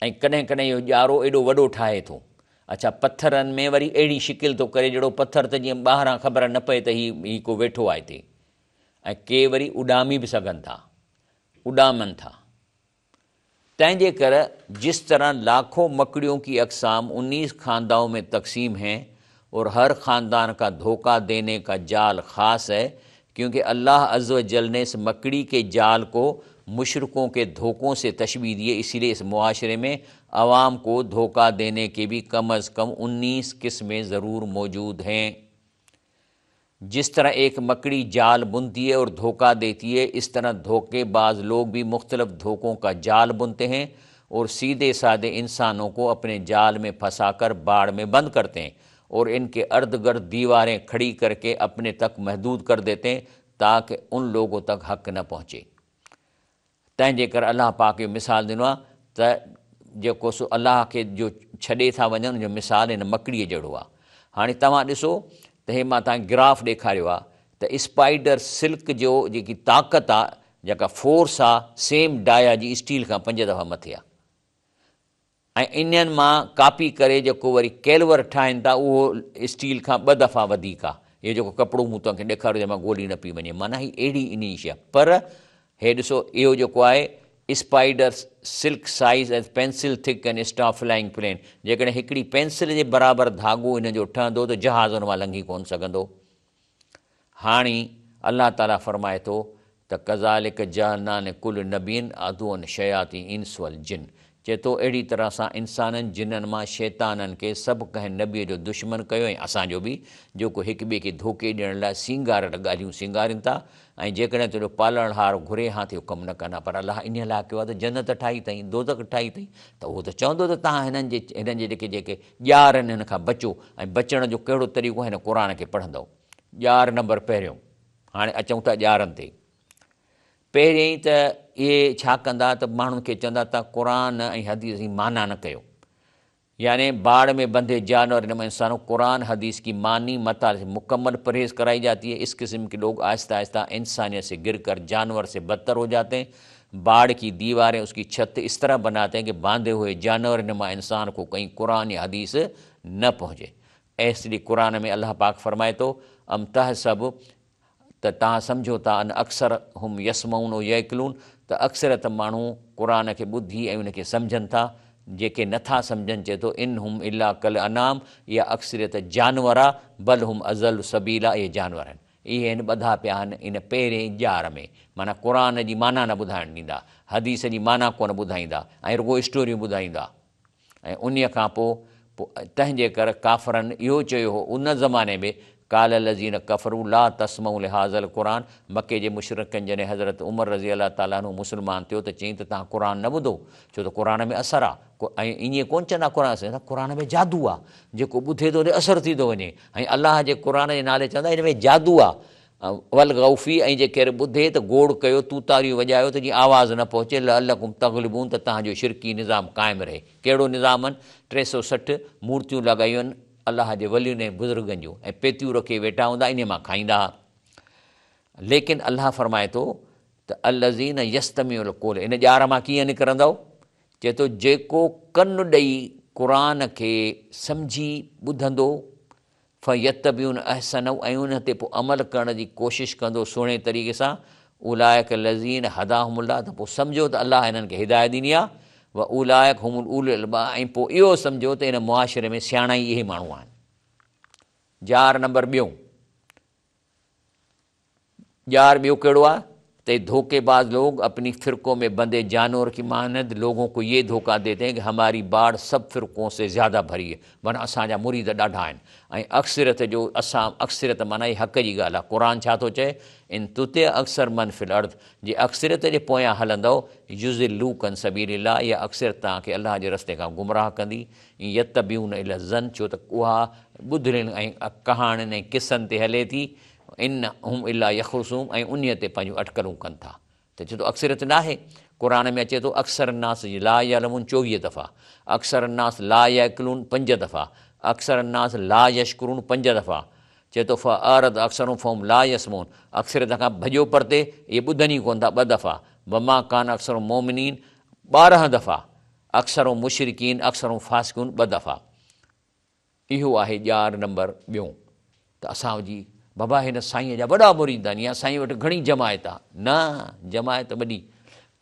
۽ ڪڏهن ڪڏهن اهو ڄارو ايڏو وڏو ٺاهي ٿو. اڇا پٿرن ۾ وري اهڙي شڪل ٿو ڪري جهڙو پٿر ته جيئن ٻاهران خبر نه پئي ته هي هي ڪو ويٺو آهي هتي. ۽ ڪي وري اڏامي به سگهن ٿا. اڏامن ٿا. تنهن جي ڪر جس طرح لاکون مڪڙيون ڪي اقسام 19 خاندائون ۾ تقسيم هين اور هر خاندان کا ڌوکا ديني کا جال خاص هي کيونڪه الله عزوجل ني اس مڪڙي ڪي جال ڪو مشرڪون ڪي ڌوکون سي تشبيه the هي اسي ليي اس معاشري ۾ عوام ڪو ڌوکا ديني ڪي بي ڪم از ڪم 19 قسمين ضرور موجود هين. जिस तरह एक मकड़ी जाल बुनती है और धोखा देती है, इस तरह धोखेबाज लोग भी मुख्तलिफ धोखों का जाल बुनते हैं और सीधे साधे इंसानों को अपने जाल में फंसाकर बाड़ में बंद करते हैं और इनके अर्द गर्द दीवारें खड़ी करके अपने तक महदूद कर देते हैं ताकि उन लोगों तक हक न पहुंचे। تنهن جي ڪري الله پاڪ اهو مثال ڏنو آهي ته جيڪو سو الله کي جو ڇڏي ٿا وڃن ان جو مثال هن مڪڙيء جهڙو آهي. هاڻي توهان ڏسو ته هي مان توهان کي گراف ڏيکاريو آهي ته اسپائيڊر سلڪ جو جيڪي طاقت آهي جيڪا فورس آهي سيم ڊايا جي اسٽيل کان پنج دفعا مٿي آهي. ۽ انهن مان ڪاپي ڪري جيڪو وري ڪيلور ٺاهين ٿا اهو اسٽيل کان ٻه دفعا وڌيڪ آ. اهو جيڪو ڪپڙو مون توهان کي ڏيکاريو جنهن مان گولي نه پئي وڃي معنيٰ هي اهڙي انهي شيء آ پر هي ڏسو اهو جيڪو آهي spider silk size as pencil thick can stop flying plane جيڪڏهن هڪڙي پينسل جي برابر ڌاڳو ان جو ٺهندو ته جهاز ان مان لنگهي ڪونه سگهندو. هاڻي الله تعاليٰ فرمائي ٿو ته ڪذالڪ جعلنا لڪل نبي عدوا شياطين الانس والجن چئي ٿو اهڙي طرح اسان انسانن، جنن مان شيطانن کي سڀ ڪنهن نبيء جو دشمن ڪيو ۽ اسان جو به، جيڪو هڪ ٻئي کي ڌوڪي ڏيڻ لاء سينگاريل ڳالهيون سينگارين ٿا ۽ جيڪڏهن تنهنجو پالڻهار گهري هان ته اهو ڪم نه ڪن ها پر الله انهيء لاء ڪيو آهي ته جنت ٺاهي اٿئي، دوزخ ٺاهي اٿئي ته اهو ته چوندو ته توهان هنن جي هنن جي جيڪي جيڪي ڄار آهن هن کان بچو ۽ بچڻ جو ڪهڙو طريقو آهي هن قرآن کي پڙهندؤ. ڄار نمبر پهريون، هاڻي اچون ٿا ڄارن تي. پهريائين ته اهي ڇا ڪندا ته ماڻهن کي چوندا ته قرآن ۽ حديث جي معنيٰ نه ڪيو. يعني باڙ ۾ بندھي جانور نما انسانو قرآن حديث ڪي معني مطالعي سي مڪمل پرهيز ڪرائي جاتي هي اس قسم ڪي لوگ آهسته آهسته انسانيت سي گر ڪر جانور سي بدتر هو جاتي هين باڙ ڪي ديوارين اس ڪي ڇت اس طرح بناتي هين ڪي باندھي هوئي جانور نما انسان ڪو ڪهين قرآن يا حديث نه پهنچي ايس لي قرآن ۾ الله پاڪ فرمائي ٿو ام تحسب ته توهان سمجهو ٿا ان اڪثرهم يسمعون او يعقلون ته اڪثريت ماڻهو قرآن کي ٻڌي ۽ ان کي سمجهن ٿا، جيڪي نه ٿا سمجهن چئي ٿو ان هم الا ڪالانعام اها اڪثريت جانور آ بل هم اضل سبيلا اهي جانور آهن اهي آهن ٻڌا پيا آهن ان پهرين ڄار ۾ معنيٰ قرآن جي معنيٰ نه ٻڌائڻ ڏيندا حديث جي معنيٰ ڪونه ٻڌائيندا ۽ رڳو اسٽوريون ٻڌائيندا. ۽ انهيء کان پوء تنهن جي ڪر ڪافرن اهو چيو هو ان زماني ۾ قال الذين ڪفروا لا تسمعوا لهذا القرآن مڪي جي مشرڪن جڏهن حضرت عمر رضي الله تعالٰي عنه مسلمان ٿيو ته چيائين ته توهان قرآن نه ٻڌو ڇو ته قرآن ۾ اثر آ ۽ ائين ڪونه چوندا قرآن اثر قرآن ۾ جادو آ جيڪو ٻڌي ٿو ان تي اثر ٿي ٿو وڃي ۽ الله جي قرآن جي نالي چوندا ان ۾ جادو آ والغوا فيه ۽ جي ڪير ٻڌي ته گوڙ ڪيو، توتاريون وڄايو ته جيئن آواز نه پهچي، لعلڪم تغلبون ته توهان جو شرڪي نظام قائم رهي. ڪهڙو نظام هن 360 مورتيون لڳايون آهن الله جي ولين ۽ بزرگن جون ۽ پيتيون رکي ويٺا هوندا انهي مان کائيندا ها. ليڪن الله فرمائي ٿو ته الذين يستمعون القول ان ڄار مان ڪيئن نڪرندؤ؟ چئي ٿو جيڪو ڪن ڏئي قرآن کي سمجهي ٻڌندو فيتبعون احسنه ۽ ان تي پوء عمل ڪرڻ جي ڪوشش ڪندو سهڻي طريقي سان، اولئک الذين هداهم الله ته پوء سمجهو ته الله انهن کي هدايت ڏني آهي، واولئک هم اولو الالباب ۽ پوء اهو سمجهو ته ان معاشري ۾ سياڻا ئي اهي ماڻهو آهن. جار نمبر ٻيون. ڄار ٻيو ڪهڙو آهي ته ڌوڪي باز لوگ اپني فرقو ۾ بندي جانور ڪي مانند لوگون ڪو يي ڌوڪا ديتي هين ڪي هماري باڙ سب فرقون سي زياده ڀري هي معنيٰ اسان جا مريد ڏاڍا آهن ۽ اڪثريت جو اسان اڪثريت معنيٰ هي حق جي ڳالهه آهي قرآن ڇا ٿو چئي ان تطع اڪثر من في الارض جي اڪثريت جي پويان هلندؤ يضلوک عن سبيل الله اها اڪثريت توهان کي الله جي رستي کان گمراهه ڪندي ان يتبعون الا الظن ڇو ته اها ٻڌڻين ۽ ڪهاڻين ۽ قصن تي هلي ٿي ان هم الا يخرصون ۽ انهيء تي پنهنجون اٽڪلون ڪن ٿا ته چئي ٿو اڪثريت ناهي قرآن ۾ اچي ٿو اڪثر الناس لا يعلمون 24 دفعا اڪثر الناس لا يعقلون 5 دفعا اڪثر الناس لا يشڪرون 5 دفعا چئي ٿو فاعرض اڪثرهم فهم لا يسمعون اڪثريت کان ڀڄو پرتي اهي ٻڌن ئي ڪونه ٿا 2 دفعا وما ڪان اڪثرهم مؤمنين 12 دفعا اڪثرهم مشرڪين اڪثرهم فاسقون 2 دفعا اهو آهي ڄار نمبر ٻيون ته اسان جي بابا هن سائينء جا وڏا مريد آهن يا سائين وٽ گهڻي جماعت آهي. نه جماعت وڏي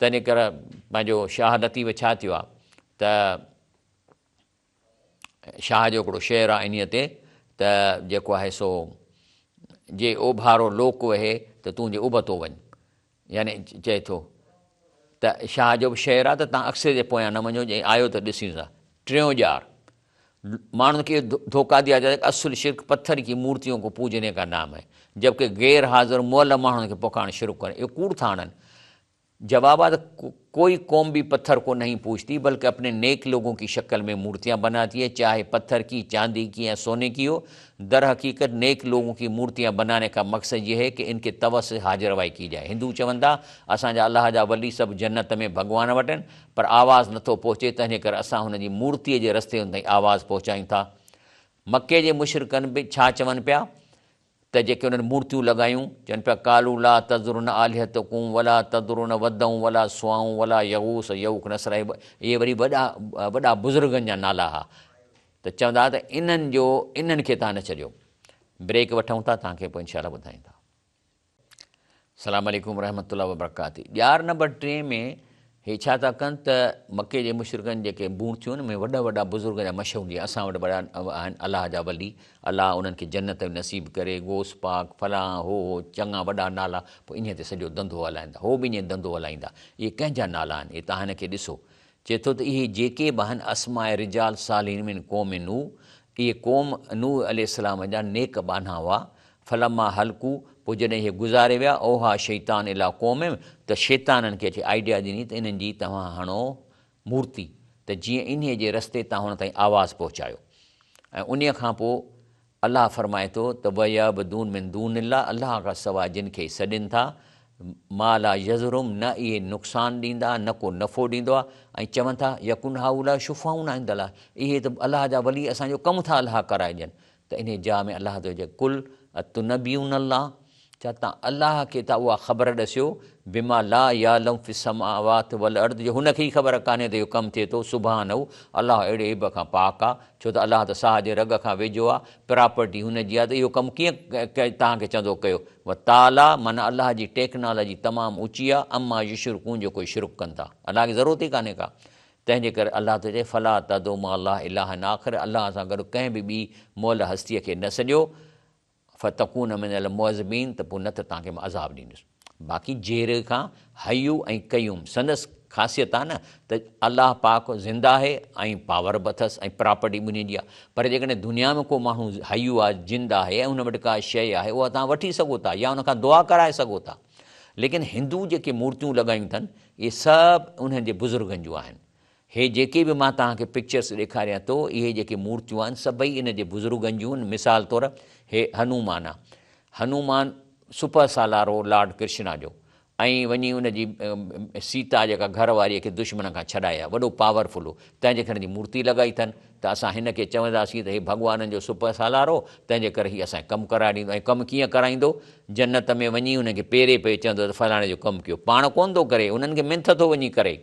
تنهن ڪري پنهنجو شاهه لطيف ڇا ٿيو آهي ته شاهه جو هڪڙو شعر آهي انهيء تي ته جيڪو آهي سو جي اوڀارو لوڪ وهي ته تون جي ابتو وڃ. يعني چئي ٿو ته شاهه جو به شعر آهي ته توهان اڪثر جي پويان نه وڃو جي آيو ته ڏسيون ٿا. ٽيون ڄار، ماڻهن کي ڌوڪا ديا جاتا هي ڪه اصل شرڪ پٿر ڪي مورتيون ڪو پوجني ڪا نام هي جبڪه غير حاضر مئل ماڻهن کي پڪارڻ شرڪ ڪونهي. اهو ڪوڙ ٿا هڻن. جواب آهي ته ڪوئي قوم به پٿر ڪو نهين پوجتي بلڪه اپني نيڪ لوگون ڪي شڪل ۾ مورتيان بناتي هي چاهي پٿر ڪي، چاندي ڪي يا سوني ڪي هو. درحقيقت نيڪ لوگون ڪي مورتيان بناني ڪا مقصد يه هي ڪه ان ڪي توسط سي حاجروائي ڪي جائي. هندو چون ٿا اسان جا الله جا ولي سڀ جنت ۾ ڀڳوان وٽ آهن پر آواز نٿو پهچي تنهنجي ڪري اسان هن جي مورتيء جي رستي هن تائين آواز پهچايون ٿا. مڪي جي مشرڪن به ڇا چون پيا ته جيڪي انهن مورتيون لڳايون، چون پيا قالوا لا تذرن آلهتڪم ولا تذرن ودا ولا سواع ولا يغوث يعوق نسرا اهي وري وڏا وڏا بزرگن جا نالا ها ته چوندا ته انهن جو انهن کي توهان نه ڇڏيو. بريڪ وٺون ٿا توهان کي پوء انشاء الله ٻڌايون ٿا. السلام عليڪم ورحمة الله وبرڪاته ڄار نمبر ٽئين ۾ هي ڇا ٿا ڪن ته مڪي جي مشرڪن جيڪي مورتيون آهن ۾ وڏا وڏا بزرگ جا مشهور جيئن اسان وٽ وڏا آهن الله جا ولي الله انهن کي جنت نصيب ڪري غوث پاڪ فلان هو هو چڱا وڏا نالا پوء انهي تي سڄو ڌنڌو هلائين ٿا هو به ائين ڌنڌو هلائيندا اهي ڪنهن جا نالا آهن اهي توهان هن کي ڏسو چئي ٿو ته اهي جيڪي به آهن اسماء رجال صالحين من قوم نوح اهي قوم نوح عليه السلام جا نيڪ ٻانها هئا فلما هلڪوا، پوء جڏهن اهي گذاري ويا، اوحيٰ الشيطان اليٰ قومهم، ته شيطان انهن کي اچي آئيڊيا ڏني ته انهن جي توهان هڻو مورتي ته جيئن انهيء جي رستي توهان هن تائين آواز پهچايو ۽ انهيء کان پوء الله فرمائي ٿو ته ويعبدون من دون الله الله کان سواء جن کي سڏين ٿا ما لا يضرهم نه اهي نقصان ڏيندا نه ڪو نفعو ڏيندو آهي ۽ چون ٿا يڪون هؤلاء شفعاؤنا عند الله اهي ته الله جا ولي اسان جو ڪم ٿا الله ڪرائي ڏين ته انهيء جاء ۾ الله ٿو چئي، قل اتنبئون الله، ڇا توهان الله کي ٿا اها خبر ڏسيو، بما لا يعلم في السماوات والارض، جو هن کي ئي خبر ڪانهي ته اهو ڪم ٿئي ٿو، سبحانه، الله اهڙي عيب کان پاڪ آهي، ڇو ته الله ته ساهه جي رڳ کان ويجهو آهي، پراپرٽي هن جي آهي ته اهو ڪم ڪيئن توهان کي چوندو ڪيو، وتعاليٰ، معنيٰ الله جي ٽيڪنالاجي تمام اوچي آهي، عما يشرڪون، جو ڪوئي شرڪ ڪن ٿا، الله کي ضرورت ئي ڪانهي ڪا. تنهن جي ڪري الله ٿو چئي، فلا تدع مع الله الها آخر، الله سان گڏ ڪنهن به ٻي مئل هستيء کي نه سڏيو، فتڪون من المعذبين، ته پوء نه ته توهان کي مان عذاب ڏيندس. باقي جيئري کان حي ۽ قيوم سندس خاصيت آهي نه ته الله پاڪ زنده آهي ۽ پاور به اٿس ۽ پراپرٽي به انهيء جي آهي پر جيڪڏهن دنيا ۾ ڪو ماڻهو حي آهي زنده آهي ۽ ان وٽ ڪا شيء آهي اها توهان وٺي سگهو ٿا يا ان کان دعا ڪرائي سگهو ٿا ليڪن هندو جيڪي مورتيون لڳايون اٿن اهي سڀ انهن جي بزرگن جون آهن. هي جيڪي به مان توهان کي پڪچرس ڏيکاريان ٿو اهي جيڪي مورتيون آهن سڀئي ان جي بزرگن جون آهن. مثال طور هي هنومان آهي. هنومان سپهه سالار هو لارڊ ڪرشنا جو ۽ وڃي ان جي سيتا جيڪا گهر واريء کي دشمن کان ڇڏائي آ. وڏو پاورفل هو. تنهن جي ڪري هن جي مورتي لڳائي اٿن. ته اسان هن کي چونداسين ته هي ڀڳوانن جو سپهه سالار هو، تنهن جي ڪري هي اسان کي ڪم ڪرائي ڏيندو ۽ ڪم ڪيئن ڪرائيندو؟ جنت ۾ وڃي انهن کي پيري پئي چوندو ته فلاڻي جو ڪم ڪيو. پاڻ ڪونه ٿو ڪري، انهن کي منٿ ٿو وڃي ڪري.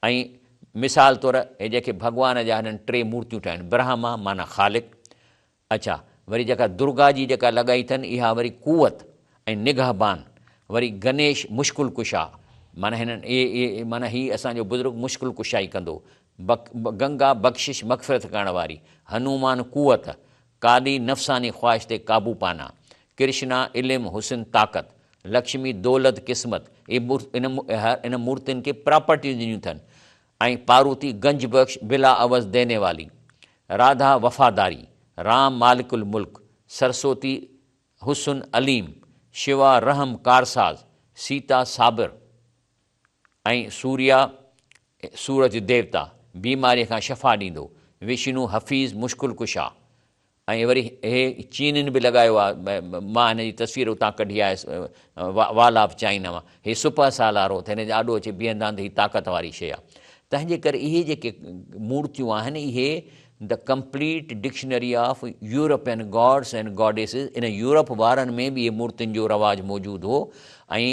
۽ مثال طور هي جيڪي ڀڳوان جا هنن ٽي مورتيون ٺاهيون آهن، برهما معنيٰ خالق، اڇا وري جيڪا درگا جي جيڪا لڳائي اٿن اها وري قوت ۽ نگهبان، وري گنيش مشڪل ڪشا معنيٰ هنن اهي اهي معنيٰ هي اسان جو بزرگ مشڪل ڪشائي ڪندو، گنگا بخشش مغفرت ڪرڻ واري، هنومان قوت، ڪالي نفساني خواهش تي قابو پانا، ڪرشنا علم حسن طاقت، لڪشمي دولت قسمت، اهي ان مورتين کي پراپرٽيون ڏنيون اٿن ۽ پاروتي گنج بخش بلا عوض ديني والي، راڌا وفاداري، رام مالڪ الملڪ، سرسوتي حسن عليم، شوا رحم ڪارساز، سيتا صابر ۽ سوريا سورج ديوتا، بيماريء کان شفا ڏيندو، وشنو حفيظ مشڪل ڪشا ۽ وري هي چينين به لڳايو آ، مان هن جي تصوير اتان ڪڍي آيس وال آف چائنا مان، هي سپهه سالار هو ته هن جي آڏو اچي بيهندا آهن ته هي طاقت واري شيء آ. تنهن جي ڪري اهي جيڪي مورتيون آهن اهي The Complete Dictionary of European Gods and Goddesses in Europe وارن ۾ به اهي مورتين جو رواج موجود هو ۽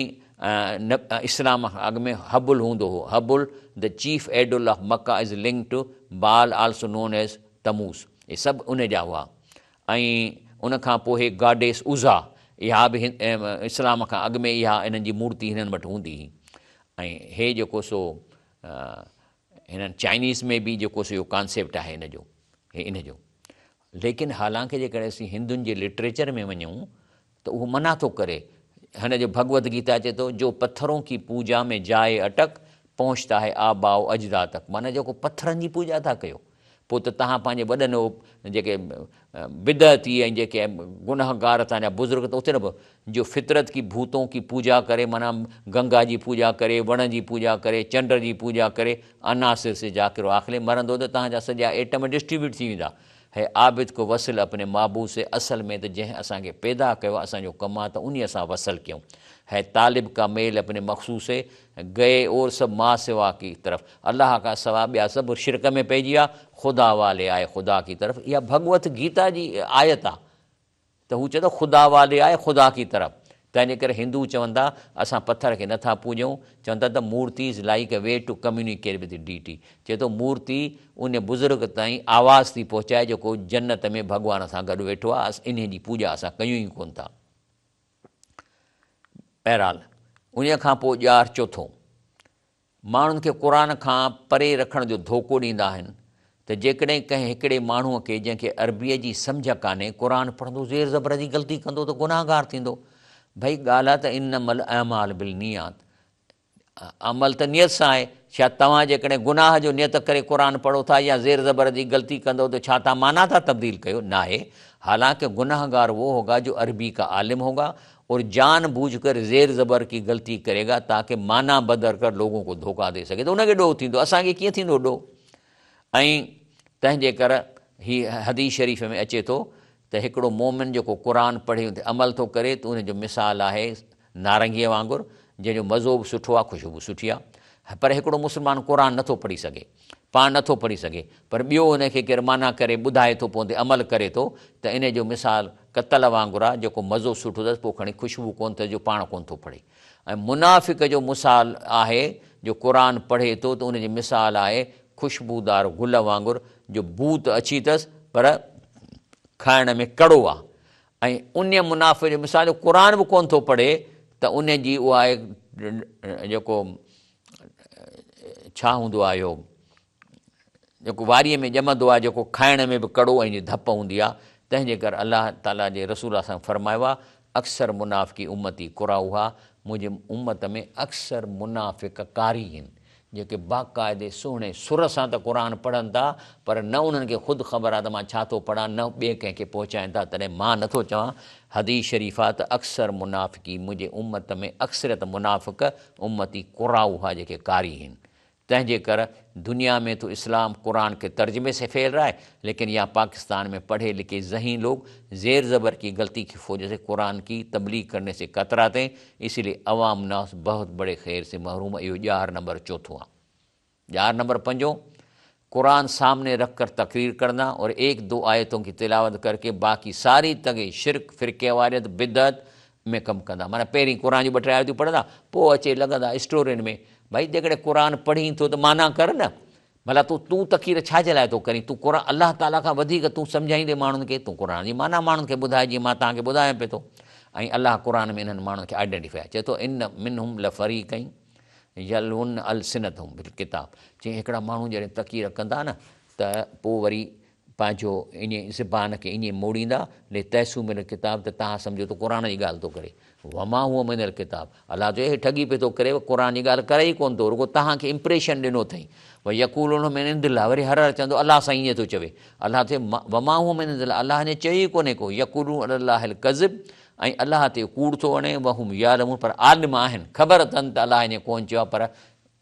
اسلام کان اڳ ۾ هبل هوندو هو، Hubal the chief idol of Mecca is linked to Baal also known as Tammuz اهي سڀ ان جا هئا ۽ ان کان پوء هي گاڊيس عزا اها به اسلام کان اڳ ۾ اها انهن جي مورتي هنن وٽ هوندي هئي ۽ هي جيڪو سو هنن چائنيز ۾ به جيڪو سو اهو ڪانسيپٽ آهي ان جو هي ان جو ليڪن حالانڪه جيڪڏهن اسين هندن جي لٽريچر ۾ وڃون ته اهو منع ٿو ڪري. هن جو ڀڳوت گيتا چئي ٿو، جو پٿرون ڪي پوجا ۾ جائي اٽڪ، پهچتا هي آباء و اجداد تڪ. معنيٰ جيڪو پٿرن جي پوڄا ٿا ڪيو، پوء ته توهان پنهنجي وڏن اهو جيڪي بدعتي ۽ جيڪي گنهگار توهان جا بزرگ ته اتي نه جو فطرت ڪي ڀوتون ڪي پوجا ڪري معنيٰ گنگا جي پوڄا ڪري، وڻ جي پوڄا ڪري، چنڊ جي پوڄا ڪري، عناصر سي جاڪر آخلي مرندو ته توهان جا سڄا ايٽم ڊسٽريبيوٽ ٿي ويندا. هي عابد ڪو وصل اپني معبود سي اصل ۾ ته جنهن اسان کي پيدا ڪيو آهي اسان جو ڪم آهي ته انهيء سان وصل ڪيون. هي طالب ڪا ميل اپني مقصود سي گئي اور سب ما سوا ڪي طرف الله کان سوا ٻيا سڀ شرڪ ۾ پئجي ويا خدا والي آئي خدا ڪي طرف اها ڀڳوت گيتا جي آيت آهي. ته هو چئي ٿو خدا والي آئي خدا ڪي طرف تنهن جي ڪري هندو چون ٿا اسان پٿر کي نٿا پوڄون چون ٿا ته مورتي is like a way to communicate with deity چئي ٿو مورتي ان بزرگ تائين آواز ٿي پهچائي جيڪو جنت ۾ ڀڳوان سان گڏ ويٺو آهي انهي جي پوڄا اسان ڪيون ئي ڪونه ٿا. بهرحال انهيء کان پوء ڄار چوٿون، ماڻهن کي قرآن کان پري رکڻ جو ڌوڪو ڏيندا آهن ته جيڪڏهن ڪنهن هڪڙي ماڻهوء کي جنهن کي عربيء جي سمجهه ڪانهي قرآن پڙهندو زير زبر جي غلطي ڪندو ته گناهگار ٿيندو. ڀئي ڳالهه ته انما الاعمال بالنيات عمل ته نيت سان آهي ڇا توهان جيڪڏهن گناهه جو نيت ڪري قرآن پڙهو ٿا يا زير زبر جي غلطي ڪندو ته ڇا توهان معنيٰ ٿا تبديل ڪيو؟ ناهي حالانڪه گنهگار وو هوگا جو عربي ڪا عالم هوگا اور جان بوجھ ڪر زير زبر ڪي غلطي ڪري گا تاڪه معنيٰ بدل ڪر لوگون ڪو ڌوڪا the سگي ته ان کي ڏوهه ٿيندو اسان کي ڪيئن ٿيندو ڏوهه ۽ تنهن جي ڪر هي حديث شريف ۾ اچي ٿو ته هڪڙو مومن جيڪو قرآن پڙهي ان تي عمل ٿو ڪري ته ان جو مثال آهي نارنگيء وانگر جنهن جو مزو به سٺو آهي خوشبو سٺي آهي پر هڪڙو مسلمان قرآن نٿو پڙهي سگهي پاڻ نه ٿو پڙهي سگهي پر ٻيو ان کي ڪير معنيٰ ڪري ٻڌائي ٿو پوء ان تي عمل ڪري ٿو ته ان جو مثال ڪتل وانگر آهي جيڪو مزو سٺو اٿس پوء کڻي خوشبو ڪونه اٿس جو پاڻ ڪونه ٿو پڙهي ۽ منافق جو مثال آهي جو قرآن پڙهي ٿو ته ان جي مثال آهي خوشبودار گل وانگر جو بوء ته اڇي اٿس پر کائڻ ۾ ڪڙو آهي ۽ ان منافق جو مثال جو قرآن به ڪونه ٿو پڙهي ته ان جي اها آهي جيڪو ڇا هوندو آهي اهو جيڪو واريء ۾ ڄمندو آهي جيڪو کائڻ ۾ به ڪڙو ۽ ڌپ هوندي آهي تنهن جي ڪري الله تعاليٰ جي رسول سان فرمايو آهي اڪثر منافقي امتي قرائها منهنجي امت ۾ اڪثر منافق قاري آهن جيڪي باقاعدي سهڻي سر سان ته قرآن پڙهن ٿا پر نه انهن کي خود خبر آهي ته مان ڇا ٿو پڙهان نه ٻئي ڪنهن کي پهچائين ٿا تڏهن مان نٿو چوان حديث شريف آهي ته اڪثر منافقي منهنجي امت ۾ اڪثريت منافق امتي قراء هئا جيڪي قاري هن تنهن جي ڪر دنيا ۾ تو اسلام قرآن ڪي ترجمي سي ڦيل رها هي ليڪن يهان پاڪستان ۾ پڙهي لکي ذهين لوگ زير زبر ڪي غلطي ڪي فوجه سي قرآن ڪي تبليغ ڪرني سي ڪتراتے هين اسي لئي عوام ناس بهت بڙي خير سي محروم اهو ڄار نمبر چوٿون آ. ڄار نمبر پنجون قرآن سامني رک ڪر تقرير ڪرنا اور ايڪ دو آيتون ڪي تلاوت ڪر ڪي باقي ساري تگي شرڪ، فرقه واريت، بدعت ۾ ڪم ڪندا معنيٰ پهرين قرآن جون ٻه ٽي آيتون پڙهندا پوء اچي لڳندا اسٽورين ۾ ڀائي جيڪڏهن قرآن پڙهين ٿو ته معنيٰ ڪر نه ڀلا تون تون تقرير ڇا جي لاء ٿو ڪرين تون قرآن الله تعاليٰ کان وڌيڪ تون سمجهائيندين ماڻهن کي تون قرآن جي معنيٰ ماڻهن کي ٻڌاء جيئن مان توهان کي ٻڌايان پيو ٿو ۽ الله قرآن ۾ انهن ماڻهن کي آئيڊينٽيفائي چئي ٿو ان منهم لفريقين يلون السنتهم بالڪتاب چي هڪڙا ماڻهو جڏهن تقرير ڪندا نه ته پوء وري پنهنجو انهي زبان کي ائين موڙيندا لتحسوا من الڪتاب ته توهان سمجهو ته قرآن جي ڳالهه ٿو ڪري وما هو من الڪتاب الله چيو هي ٺڳي پيو ٿو ڪري قرآن جي ڳالهه ڪري ئي ڪونه ٿو رڳو توهان کي امپريشن ڏنو اٿئي ويقولون من عند الله وري هر هر چوندو الله سائين ائين ٿو چوي الله چيو وما هو من عند الله الله ائين چيو ئي ڪونهي ڪو يقولون علي الله الڪذب ۽ الله تي ڪوڙ ٿو هڻي، وهم يعلمون پر عالم آهن، خبر اٿن ته الله ائين ڪونه چيو آهي پر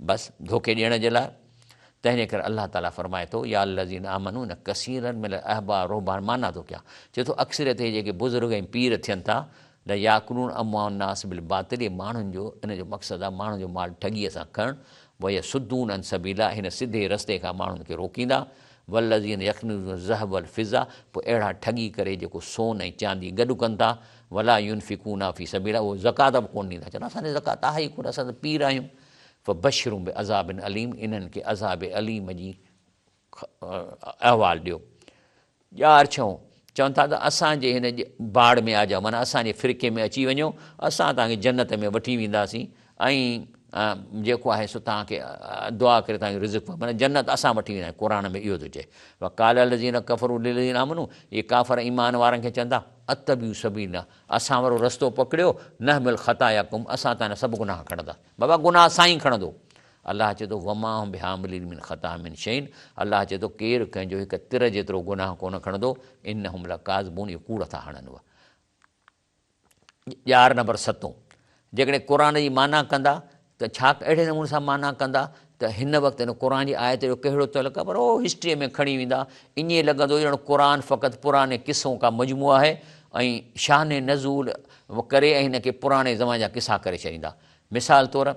بس ڌوڪي ڏيڻ جي لاء، تنهنجي ڪري الله تعاليٰ فرمائي ٿو، يا الذين آمنوا ان ڪثيرا من الاحبار رهبان معنيٰ ٿو ڪيان، چئي ٿو اڪثريت هي جيڪي بزرگ ۽ پير ٿين ٿا، لياڪلون اموال الناس بالباطل اهي ماڻهن جو ان جو مقصد آهي ماڻهن جو مال ٺڳيء سان کڻڻ، ويصدون عن سبيل الله هن سڌي رستي کان ماڻهن کي روڪيندا، والذين يڪنزون الذهب والفضة پوء اهڙا ٺڳي ڪري جيڪو سون ۽ چاندي گڏ ڪن ٿا، ولا ينفقونها في سبيل الله اهو زڪوات به ڪونه ڏيندا، چوندا اسان ڏي زڪوات آهي ئي ڪونه اسان ته پير آهيون، فبشرهم بعذاب اليم انهن کي عذاب اليم جي احوال ڏيو. ڄار ڇهون، چون ٿا ته اسان جي هن باڙ ۾ آ جائو معنيٰ اسان جي فرقي ۾ اچي وڃو، اسان توهان کي جنت ۾ وٺي وينداسين ۽ جيڪو آهي سو توهان کي دعا ڪري توهان کي رزق معنيٰ جنت اسان وٺي وينداسين قرآن ۾ اهو ٿو چئي وقال الذين ڪفروا للذين آمنوا اهي ڪافر ايمان وارن کي چون ٿا اتبعوا سبيلنا اسان وارو رستو پڪڙيو نحمل خطاياڪم اسان توهان جا سڀ گناهه کڻنداسين بابا گناهه اسان ئي کڻندو الله چئي ٿو، وما هم بحاملين من خطاياهم من شيء الله چئي ٿو، ڪير ڪنهن جو هڪ تر جيترو گناهه ڪونه کڻندو، انهم لڪاذبون اهي ڪوڙ ٿا هڻن. و. ڄار نمبر ستون، جيڪڏهن قرآن جي معنيٰ ڪندا ته ڇا اهڙي نموني سان معنيٰ ڪندا ته هن وقت هن قرآن جي آيت جو ڪهڙو تعلق آهي پر اهو هسٽريء ۾ کڻي ويندا ائين لڳندو ڄڻ قرآن فقط پراڻي قصون کا مجموعو آهي ۽ شان نزول ڪري ۽ هن کي پراڻي زماني جا قصا ڪري ڇڏيندا مثال طور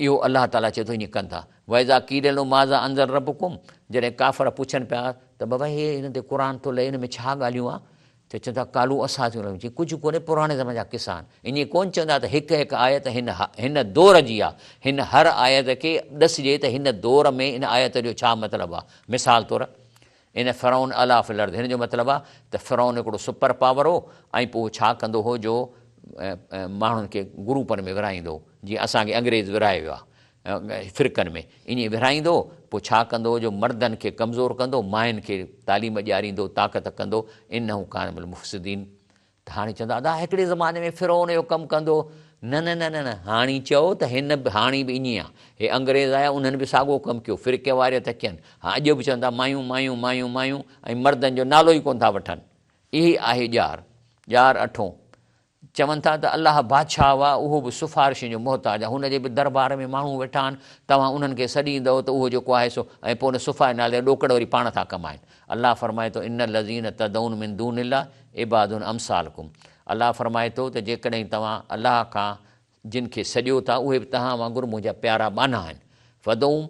اهو الله تعاليٰ چئي ٿو ائين ڪن ٿا. واذا قيل لهم ماذا انزل ربڪم جڏهن ڪافر پڇن پيا ته بابا هي هن تي قرآن ٿو لهي هن ۾ ڇا ڳالهيون آهن ته چون ٿا قالوا اساطير الاولين چي ڪجهه ڪونهي پراڻي زماني جا قصا آهن ائين ڪونه چوندا ته هڪ هڪ آيت هن هن دور جي آهي هن هر آيت کي ڏسجي ته هن دور ۾ ان آيت جو ڇا مطلب آهي مثال طور ان فرعون علا في الارض هن جو مطلب آهي ته فرعون هڪڙو سپر پاور هو ۽ پوء ڇا ڪندو هو جو ماڻهن کي گروپن ۾ ورهائيندو، جيئن اسان کي انگريز ورهائي ويو آهي فرقن ۾، ائين ورهائيندو، پوء ڇا ڪندو جو مردن کي ڪمزور ڪندو، ماين کي تعليم ڏياريندو، طاقت ڪندو، انه ڪان من المفسدين. ته هاڻي چوندا ادا هڪڙي زماني ۾ فرعون اهو ڪم ڪندو هو. نه نه نه نه هاڻي چئو ته هن به هاڻي به ائين آ. هي انگريز آيا انهن به ساڳو ڪم ڪيو فرقي واريت ڪين. ها اڄ به چوندا مايون مايون مايون مايون ۽ مردن جو نالو ئي ڪونه ٿا وٺن. اهي آهي ڄار. ڄار اٺون. چون ٿا ته الله بادشاهه آ اهو به سفارشن جو محتاج آ هن جي به دربار ۾ ماڻهو ويٺا آهن توهان انهن کي سڏيندؤ ته اهو جيڪو آهي سو ۽ پوء ان صفا جي نالي ڏوڪڙ وري پاڻ ٿا ڪمائن. الله فرمائي ٿو، ان الذين تدعون من دون الله عباد امثالڪم الله فرمائي ٿو ته جيڪڏهن توهان الله کان جن کي سڏيو ٿا اهي به توهان وانگر منهنجا پيارا ٻانها آهن فدعوهم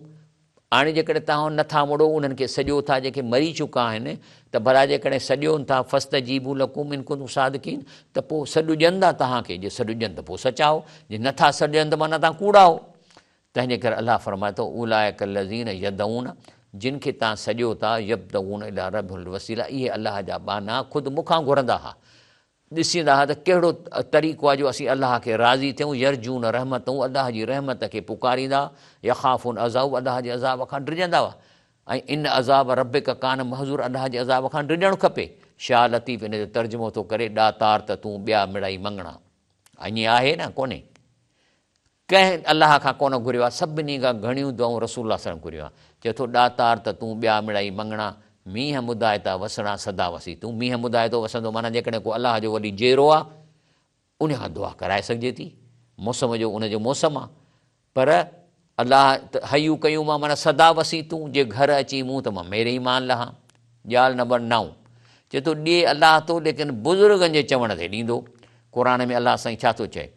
هاڻي جيڪڏهن توهان نه ٿا مڙو انهن کي سڏيو ٿا جيڪي مري چڪا آهن ته ڀلا جيڪڏهن سڏيو ٿا فاستجيبوا لڪم ان ڪنتم صادقين ته پوء سڏجن ٿا توهان کي جي سڏجن ته پوء سچا آهو جي نه ٿا سڏجن ته معنيٰ توهان ڪوڙا آهو تنهن جي ڪري الله فرمائي ٿو، اولئک الذين يدعون، جن کي توهان سڏيو ٿا، يبتغون الي ربهم الوسيله، اهي الله جا ٻانها خود مون کان گهرندا ها، ڏسيندا ها ته ڪهڙو طريقو آهي جو اسين الله کي راضي ٿيون، يرجون رحمته، الله جي رحمت کي پڪاريندا ها، يخافون عذابه، الله جي عذاب کان ڊڄندا هئا، ۽ ان عذاب ربک ڪان محذورا، الله جي عذاب کان ڊڄڻ کپي. شاهه لطيف ان جو ترجمو ٿو ڪري، ڏاتار ته تون ٻيا مڙئي مڱڻا. ائين آهي نه ڪونهي؟ ڪنهن الله کان ڪونه گهريو آهي، سڀني کان گهڻيون دعائون رسول الله صلعم گهريون آهن. چئي ٿو، ڏاتار ته تون ٻيا مڙئي مڱڻا، مينهن مدائتا وسڻا سدا وسي. تون مينهن مدائتو وسندو معنيٰ جيڪڏهن ڪو الله جو ولي جيئرو آهي، ان کان دعا ڪرائي سگهجي ٿي، موسم جو ان جو موسم آهي. پر الله ته حي قيوم آهي معنيٰ سدا وسي تون، جي گهر اچين مون ته مان ميري ايمان لهان. ڳالهه نمبر نائون، چئي ٿو، ڏي الله ٿو ليڪن بزرگن جي چوڻ تي ڏيندو. قرآن ۾ الله سائين ڇا ٿو چئي؟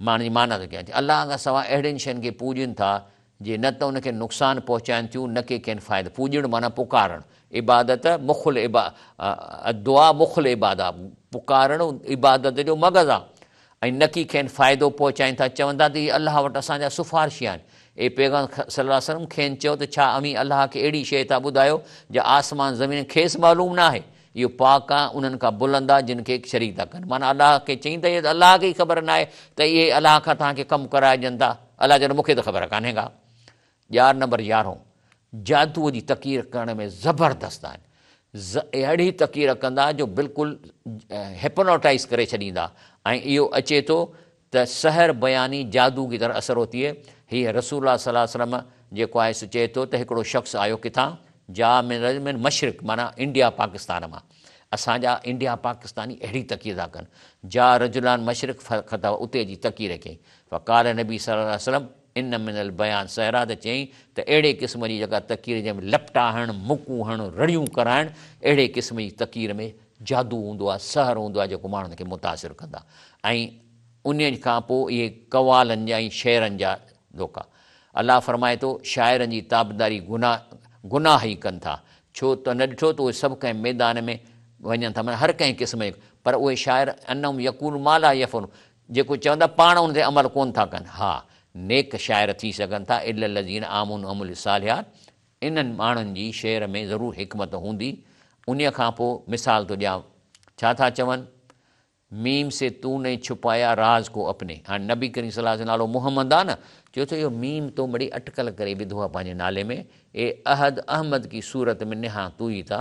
مان جي معنيٰ ٿو ڪيان. الله کان سواء اهڙين شين کي پوڄين ٿا، جي نه ته ان کي نقصان پهچائن ٿيون، نه ڪي کين فائدو. پوڄڻ معنيٰ پڪارڻ. عبادت مخ العبا الدعاء مخ العباده پڪارڻ عبادت جو مغز آ. ۽ نه ڪي کين فائدو پهچائين ٿا. چون ٿا ته اهي الله وٽ اسان جا سفارشي آهن. اي پيغمبر صلي الله عليه وسلم! کين چئو ته ڇا اوهين الله کي اهڙي شيء ٿا ٻڌايو، جا آسمان زمين کيس معلوم نه آهي؟ اهو پاڪ آ، انهن کان بلند آ، جن کي شريڪ ٿا ڪن. معنيٰ الله کي چئين ته اهي ته الله کي ئي خبر ناهي ته اهي الله کان توهان کي ڪم ڪرائجن ٿا. الله چوندو مون کي ته خبر ڪانهي ڪا. ڄار نمبر يارهون، جادوء جي تقرير ڪرڻ ۾ زبردست آهن. اهڙي تقرير ڪندا جو بلڪل هپنوٽائيز ڪري ڇڏيندا ۽ اهو اچي ٿو ته سحر بياني جادو ڪي طرح اثر هوتي هي، هي رسول الله صلي الله عليه وسلم جيڪو آهي سو چئي ٿو ته هڪڙو شخص آيو ڪٿان؟ جاء من رجل من مشرق معنيٰ انڊيا پاڪستان مان، اسان جا انڊيا پاڪستاني اهڙي تقرير ٿا ڪن، جاء رجلان مشرق فخطب اتي اچي تقرير ڪيائين، فقال نبي صلي الله عليه وسلم ان من البيان سحرا ته چيائين ته اهڙي قسم جي جيڪا تقرير جنهن ۾ لپٽا هڻڻ، مڪون هڻڻ، رڙيون ڪرائڻ اهڙي قسم جي تقرير ۾ جادو هوندو آهي، سحر هوندو آهي جيڪو ماڻهن کي متاثر ڪندا ۽ انهيء کان پوء اهي قوالن جا ۽ شعرن جا ڌوڪا. الله فرمائي ٿو، شاعرن جي تابعداري گناهه گناهه ئي ڪن ٿا. ڇو تو نه ڏٺو ته اهي سڀ ڪنهن ميدان ۾ وڃن ٿا معنيٰ هر ڪنهن قسم جي پر اهي شاعر انهم يقولون ما لا يفعلون جيڪو چون ٿا پاڻ ان تي عمل ڪونه ٿا ڪن. ها نيڪ شاعر ٿي سگهن ٿا الا الذين آمنوا وعملوا الصالحات انهن ماڻهن جي شعر ۾ ضرور حڪمت هوندي. انهيء کان پوء مثال ٿو ڏيان. ڇا ٿا چون؟ ميم سي تو ني ڇپايا راز ڪو اپني. هاڻي نبي ڪريم صلي الله عليه وسلم جو نالو محمد آ نه، چيو ٿو اهو ميم تو مڙئي اٽڪل ڪري وڌو آ پنهنجي نالي ۾، اي احد احمد ڪي صورت ۾ نهان تو ئي ٿا،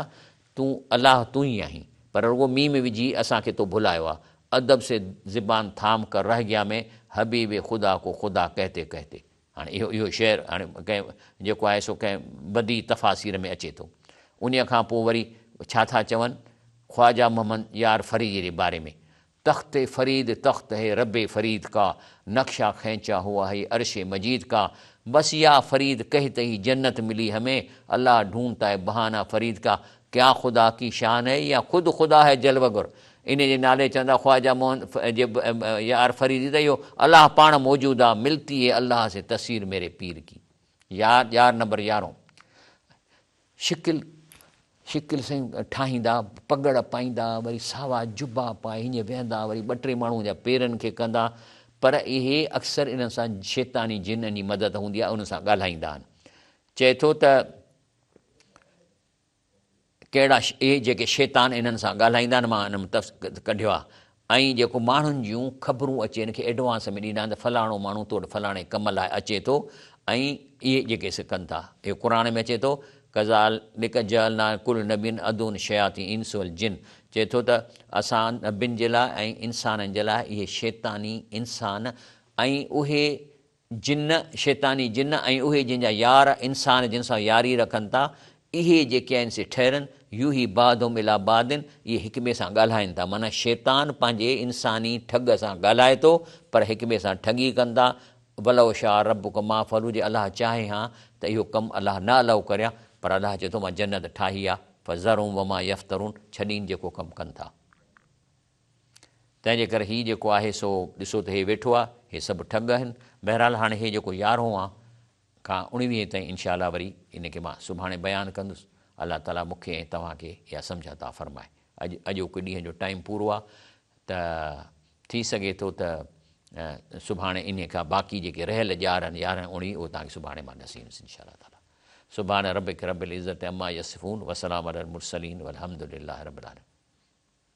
تون الله تون ئي آهين، پر رڳو ميم وجهي اسان کي تو ڀلايو آ، ادب سي زبان ٿام ڪر رهه گيا مين، حبيب خدا ڪو خدا ڪهتي ڪهتي. هاڻي اهو اهو شعر هاڻي ڪنهن جيڪو آهي سو ڪنهن بديع تفاسير ۾ اچي ٿو. انهيء کان پوء وري ڇا ٿا چون خواجه محمد يار فريدي جي باري ۾، تخت فريد تخت هي رب فريد ڪا، نقشه کينچا هوا هي عرش مجيد ڪا، بس يا فريد ڪهت هي جنت ملي همين، الله ڍونڍتا هي بهانا فريد ڪا، ڪيا خدا ڪي شان هي يا خود خدا هي جلوه گر. انهيء جي نالي چوندا خواجه محمد جي يار فريدي ته اهو الله پاڻ موجود آ، ملتي هي الله سي تصوير ميري پير ڪي. يار يار نمبر يارهون شڪل شڪل سائين ٺاهيندا، پڳڙ پائيندا، وري ساوا جبا پائي هيئن ويهندا، وري ٻه ٽي ماڻهو جا پيرن کي ڪندا، پر اهي اڪثر انهن سان شيطاني جنن جي مدد هوندي آهي، انهن سان ڳالهائيندا آهن. چئي ٿو ته. ڪهڙا اهي جيڪي شيطان انهن سان ڳالهائيندا آهن مان ان ۾ ڪڍيو آهي ۽ جيڪو ماڻهن جون خبرون اچي ان کي ايڊوانس ۾ ڏيندا آهن ته فلاڻو ماڻهو تو وٽ فلاڻي ڪم لاء اچي ٿو ۽ اهي جيڪي سي ڪن ٿا. اهو قرآن ۾ اچي ٿو ڪذالڪ جعلنا لڪل نبي عدوا شياطين الانس والجن چئي ٿو ته اسان نبين جي لاء ۽ انسانن جي لاء اهي شيطاني انسان ۽ اهي جن، شيطاني جن ۽ اهي جن جا يار انسان جن سان ياري رکن ٿا، اهي جيڪي آهن سي ٺهرن، يوحي بعضهم الي بعض، اهي هڪ ٻئي سان ڳالهائن ٿا، معنيٰ شيطان پنهنجي انساني ٺڳ سان ڳالهائي ٿو، پر هڪ ٻئي سان ٺڳي ڪن ٿا، ولو شاء ربک ما فعلوا جي الله چاهي ها ته اهو ڪم الله نه الائو ڪري ها، پر الله چئي ٿو مان جنت ٺاهي آهي، فذرهم وما يفترون ڇڏين جيڪو ڪم ڪن ٿا. تنهن جي ڪري هي جيڪو آهي سو ڏسو ته هي ويٺو آهي، هي سڀ ٺڳ آهن. بهرحال هاڻي هي جيڪو يارهون آ کان اڻويهين تائين انشاء الله وري ان کي مان سڀاڻي بيان ڪندس. الله تعاليٰ مون کي ۽ توهان کي اها سمجهه عطا فرمائي. اڄ اڄوڪي ڏينهن جو ٽائيم پورو آ ته ٿي سگهي ٿو ته سڀاڻي انهي کان باقي جيڪي رهيل ڄار آهن يارهن اڻويهه اهو توهان کي سڀاڻي مان ڏسيندس انشاء الله تعاليٰ. سبحان ربک رب العزة عما يصفون وسلام علي المرسلين والحمد لله رب العالمين.